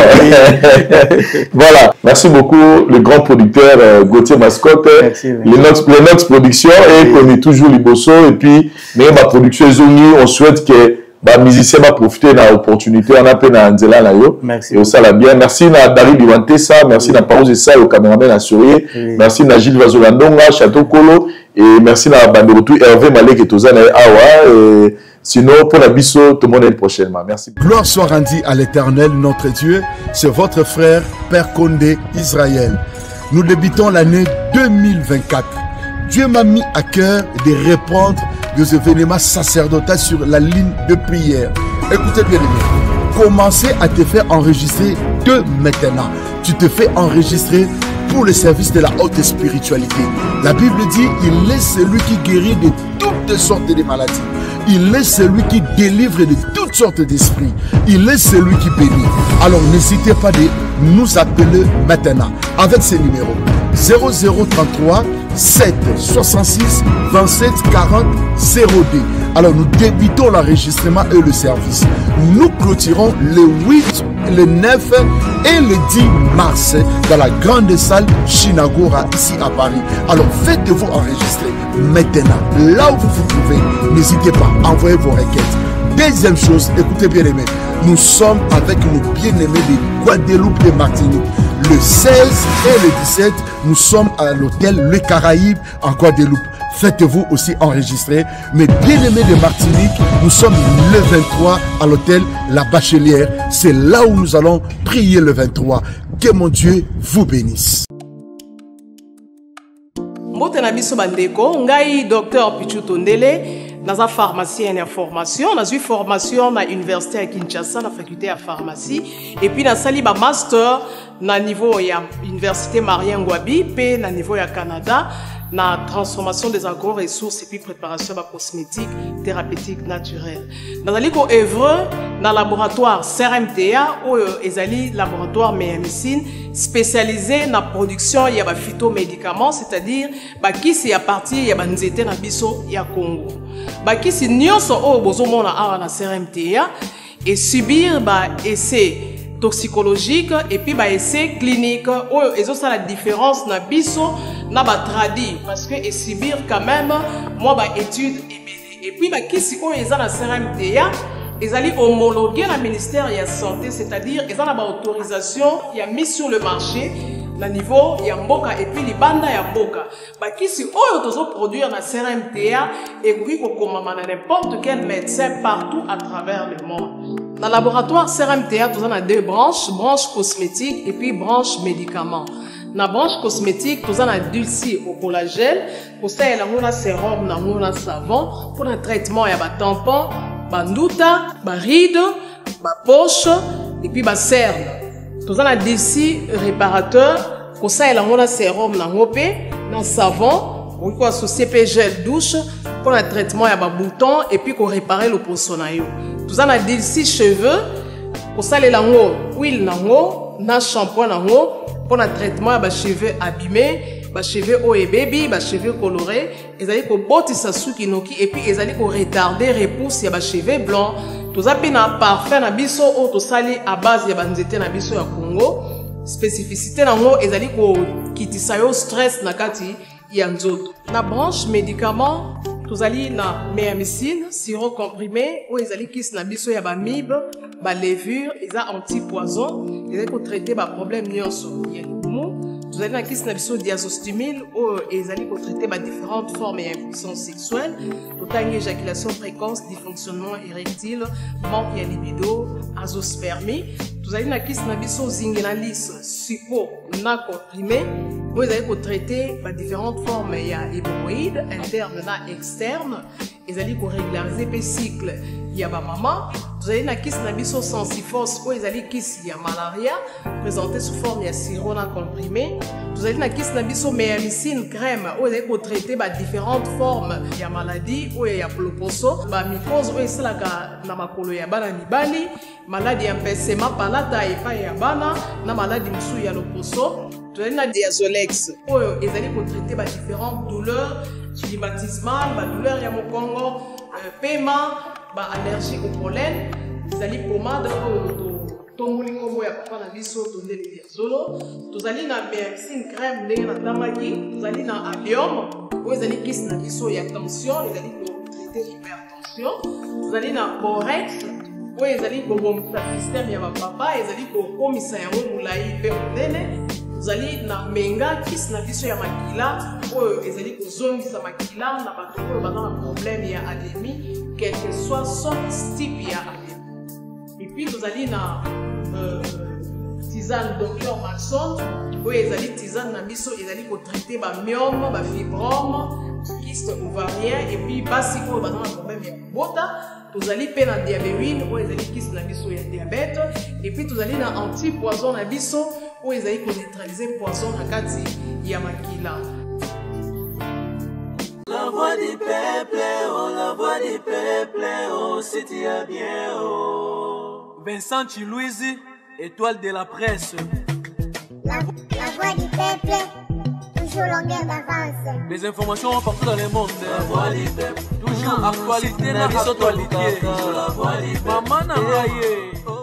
Voilà. Merci beaucoup, le grand producteur euh, Gauthier Mascotte. Merci, merci. Les Nox Productions et oui. Connaît toujours Liboso. Et puis, mais ma production est on souhaite que ba musicien ba profiter na opportunité on a pe na nzela na yo. Merci. Et ça la bien. Merci na Dari Diwantesa, merci oui. Na Parose Sa au caméraman assuré. Oui. Merci na Gilles Vazolandonga, Château Kolo et merci na Banderotou Hervé Malek et Tozana Awa et sinon pour la biso tout le monde prochainement. Merci. Gloire soit rendue à l'Éternel notre Dieu, c'est votre frère Père Condé Israël. Nous débutons l'année 2024. Dieu m'a mis à cœur de répondre des événements sacerdotaux sur la ligne de prière. Écoutez bien, aimé, commencez à te faire enregistrer de maintenant. Tu te fais enregistrer pour le service de la haute spiritualité. La Bible dit, il est celui qui guérit de toutes sortes de maladies. Il est celui qui délivre de toutes sortes d'esprits. Il est celui qui bénit. Alors n'hésitez pas de nous appeler maintenant avec ces numéros 0033 7 66 27 40 02. Alors nous débutons l'enregistrement et le service. Nous clôturons le 8, le 9 et le 10 mars dans la grande salle Shinagora ici à Paris. Alors faites-vous enregistrer maintenant. Là où vous vous trouvez, n'hésitez pas, envoyez vos requêtes. Deuxième chose, écoutez bien aimé, nous sommes avec nos bien-aimés de Guadeloupe et Martinique. Le 16 et le 17, nous sommes à l'hôtel Le Caraïbe en Guadeloupe. Faites-vous aussi enregistrer. Mes bien-aimés de Martinique, nous sommes le 23 à l'hôtel La Bachelière. C'est là où nous allons prier le 23. Que mon Dieu vous bénisse. Mbote na biso bandeko, ngai docteur Pichu Tondele, naza pharmacien ya formation, nazwi formation na université ya Kinshasa na faculté ya pharmacie et puis nasali ba master na niveau ya université Marien Ngouabi pe na niveau ya Canada na transformation des agro-ressources et puis préparation ba cosmétiques thérapeutiques naturelles. Nazali ko œuvre na laboratoire CRMTA oyo ezali laboratoire médecine spécialisé na production ya ba phytomédicaments, c'est-à-dire ba kisi ya partir ya ba nzete na biso ya Congo. Ba kisi nyonso oyo bozomona awa na CRMTA et subir ba essais toxicologique et puis ba essais clinique oyo ezosala différence na biso na ba tradi parce que et subir quand même moi ba étude ebele. Et puis ba kisi oyo eza na CRMTA ezali homologué na ministère ya santé, c'est-à-dire eza na ba autorisation ya mise sur le marché na niveau ya mboka et puis libanda ya mboka. Ba kisi oyo tozo produire na CRMTA ekoki kokomama na n'importe quel médecin partout à travers le monde. Na laboratoire CRMTA toza na deux branches, branche cosmétique et puis branche médicaments. Na branche cosmétique, toza na Dulci au collagène, kosalela yango na sérum na yango na savon mpona traitement ya batampon, banduta, baride, bapoche et puis bacerne. Toza na Dulci réparateur, kosalela yango na sérum na yango mpe na savon, okoki koassocie mpe gel douche mpona traitement ya babouton et puis korépare loposo na yo. Toza na Dulci cheveux, kosalela yango huile na yango na shampoing na yango mpona traitement ya bacheveux abîmés, bacheveux oyo ebebi, bacheveux coloré, ezali kobotisa suki noki et puis ezali koretarde repousse ya bacheveux blanc. Toza mpe na parfum na biso oyo tosali à base ya banzete na biso ya Congo. Spécificité nango ezali kokitisa yo stress na kati ya nzoto. Na branche médicament, tozali na meamicine sirop comprimé oyo ezali kisi na biso ya bamibe, balevure, eza antipoison, ezali kotraite baproblème nyonso ya libumu. Tozali na kisi na biso diazostimile oyo ezali kotraite badifférentes formes ya impuissance sexuelle, totangi éjaculation précoce, dysfonctionnement érectile, manque ya libido, azospermie. Tozali na kisi na biso zingenalis suppo na comprimé oyo ezali kotraite badifférentes formes ya hémorroïde interne na externe, ezali korégulariser mpe cycle ya bamama. Tozali na kisi na biso sensifos oyo ezali kisi ya malaria, présenté sous forme ya sirop na comprimé. Tozali na kisi na biso meamicine crème oyo ezali kotraite badifférentes formes ya maladie oyo ya loposo, bamycose oyo esalaka na makolo ya bana mibali, maladi ya mpesema palata epai ya bana na maladi mosusu ya loposo. Tozali na diazolex oyo ezali kotraite badifférentes douleurs rhumatismales, badouleur ya mokongo, pema, baallergie au pollen. Ezali pomade oyo totomboli nkombo ya papa na biso Tondele Diazolo. Tozali na meamicine crème ndenge natangaki. Tozali na allium oyo ezali kisi na biso ya tension, ezali kotraite hypertension. Tozali na borex oyo ezali kobongisa système ya bapapa, ezali kokomisa yango molai mpe monene. Tozali na menga, kisi na biso ya makila oyo ezali kozongisa makila na bato oyo baza na problème ya anémie, quel que soit sorte type ya anémie. Et puis tozali na tisane Dr Maxon oyo ezali tisane na biso ezali kotraite bamyome, bafibrome, kyste ovarien et puis basi oyo baza na problème ya kobota. Tozali mpe na diabewine oyo ezali kisi na biso ya diabète. Et puis tozali na antipoison na biso oyo ezali koneutraliser poison na kati ya makila. La voix du peuple, oh la voix du peuple, oh si tu as bien, oh. Vincent Chiluizi, étoile de la presse. La voix du peuple, toujours longueur d'avance. Des informations partout dans le monde. La voix du peuple, toujours actualité na actualité. La voix du peuple, maman na ngaye.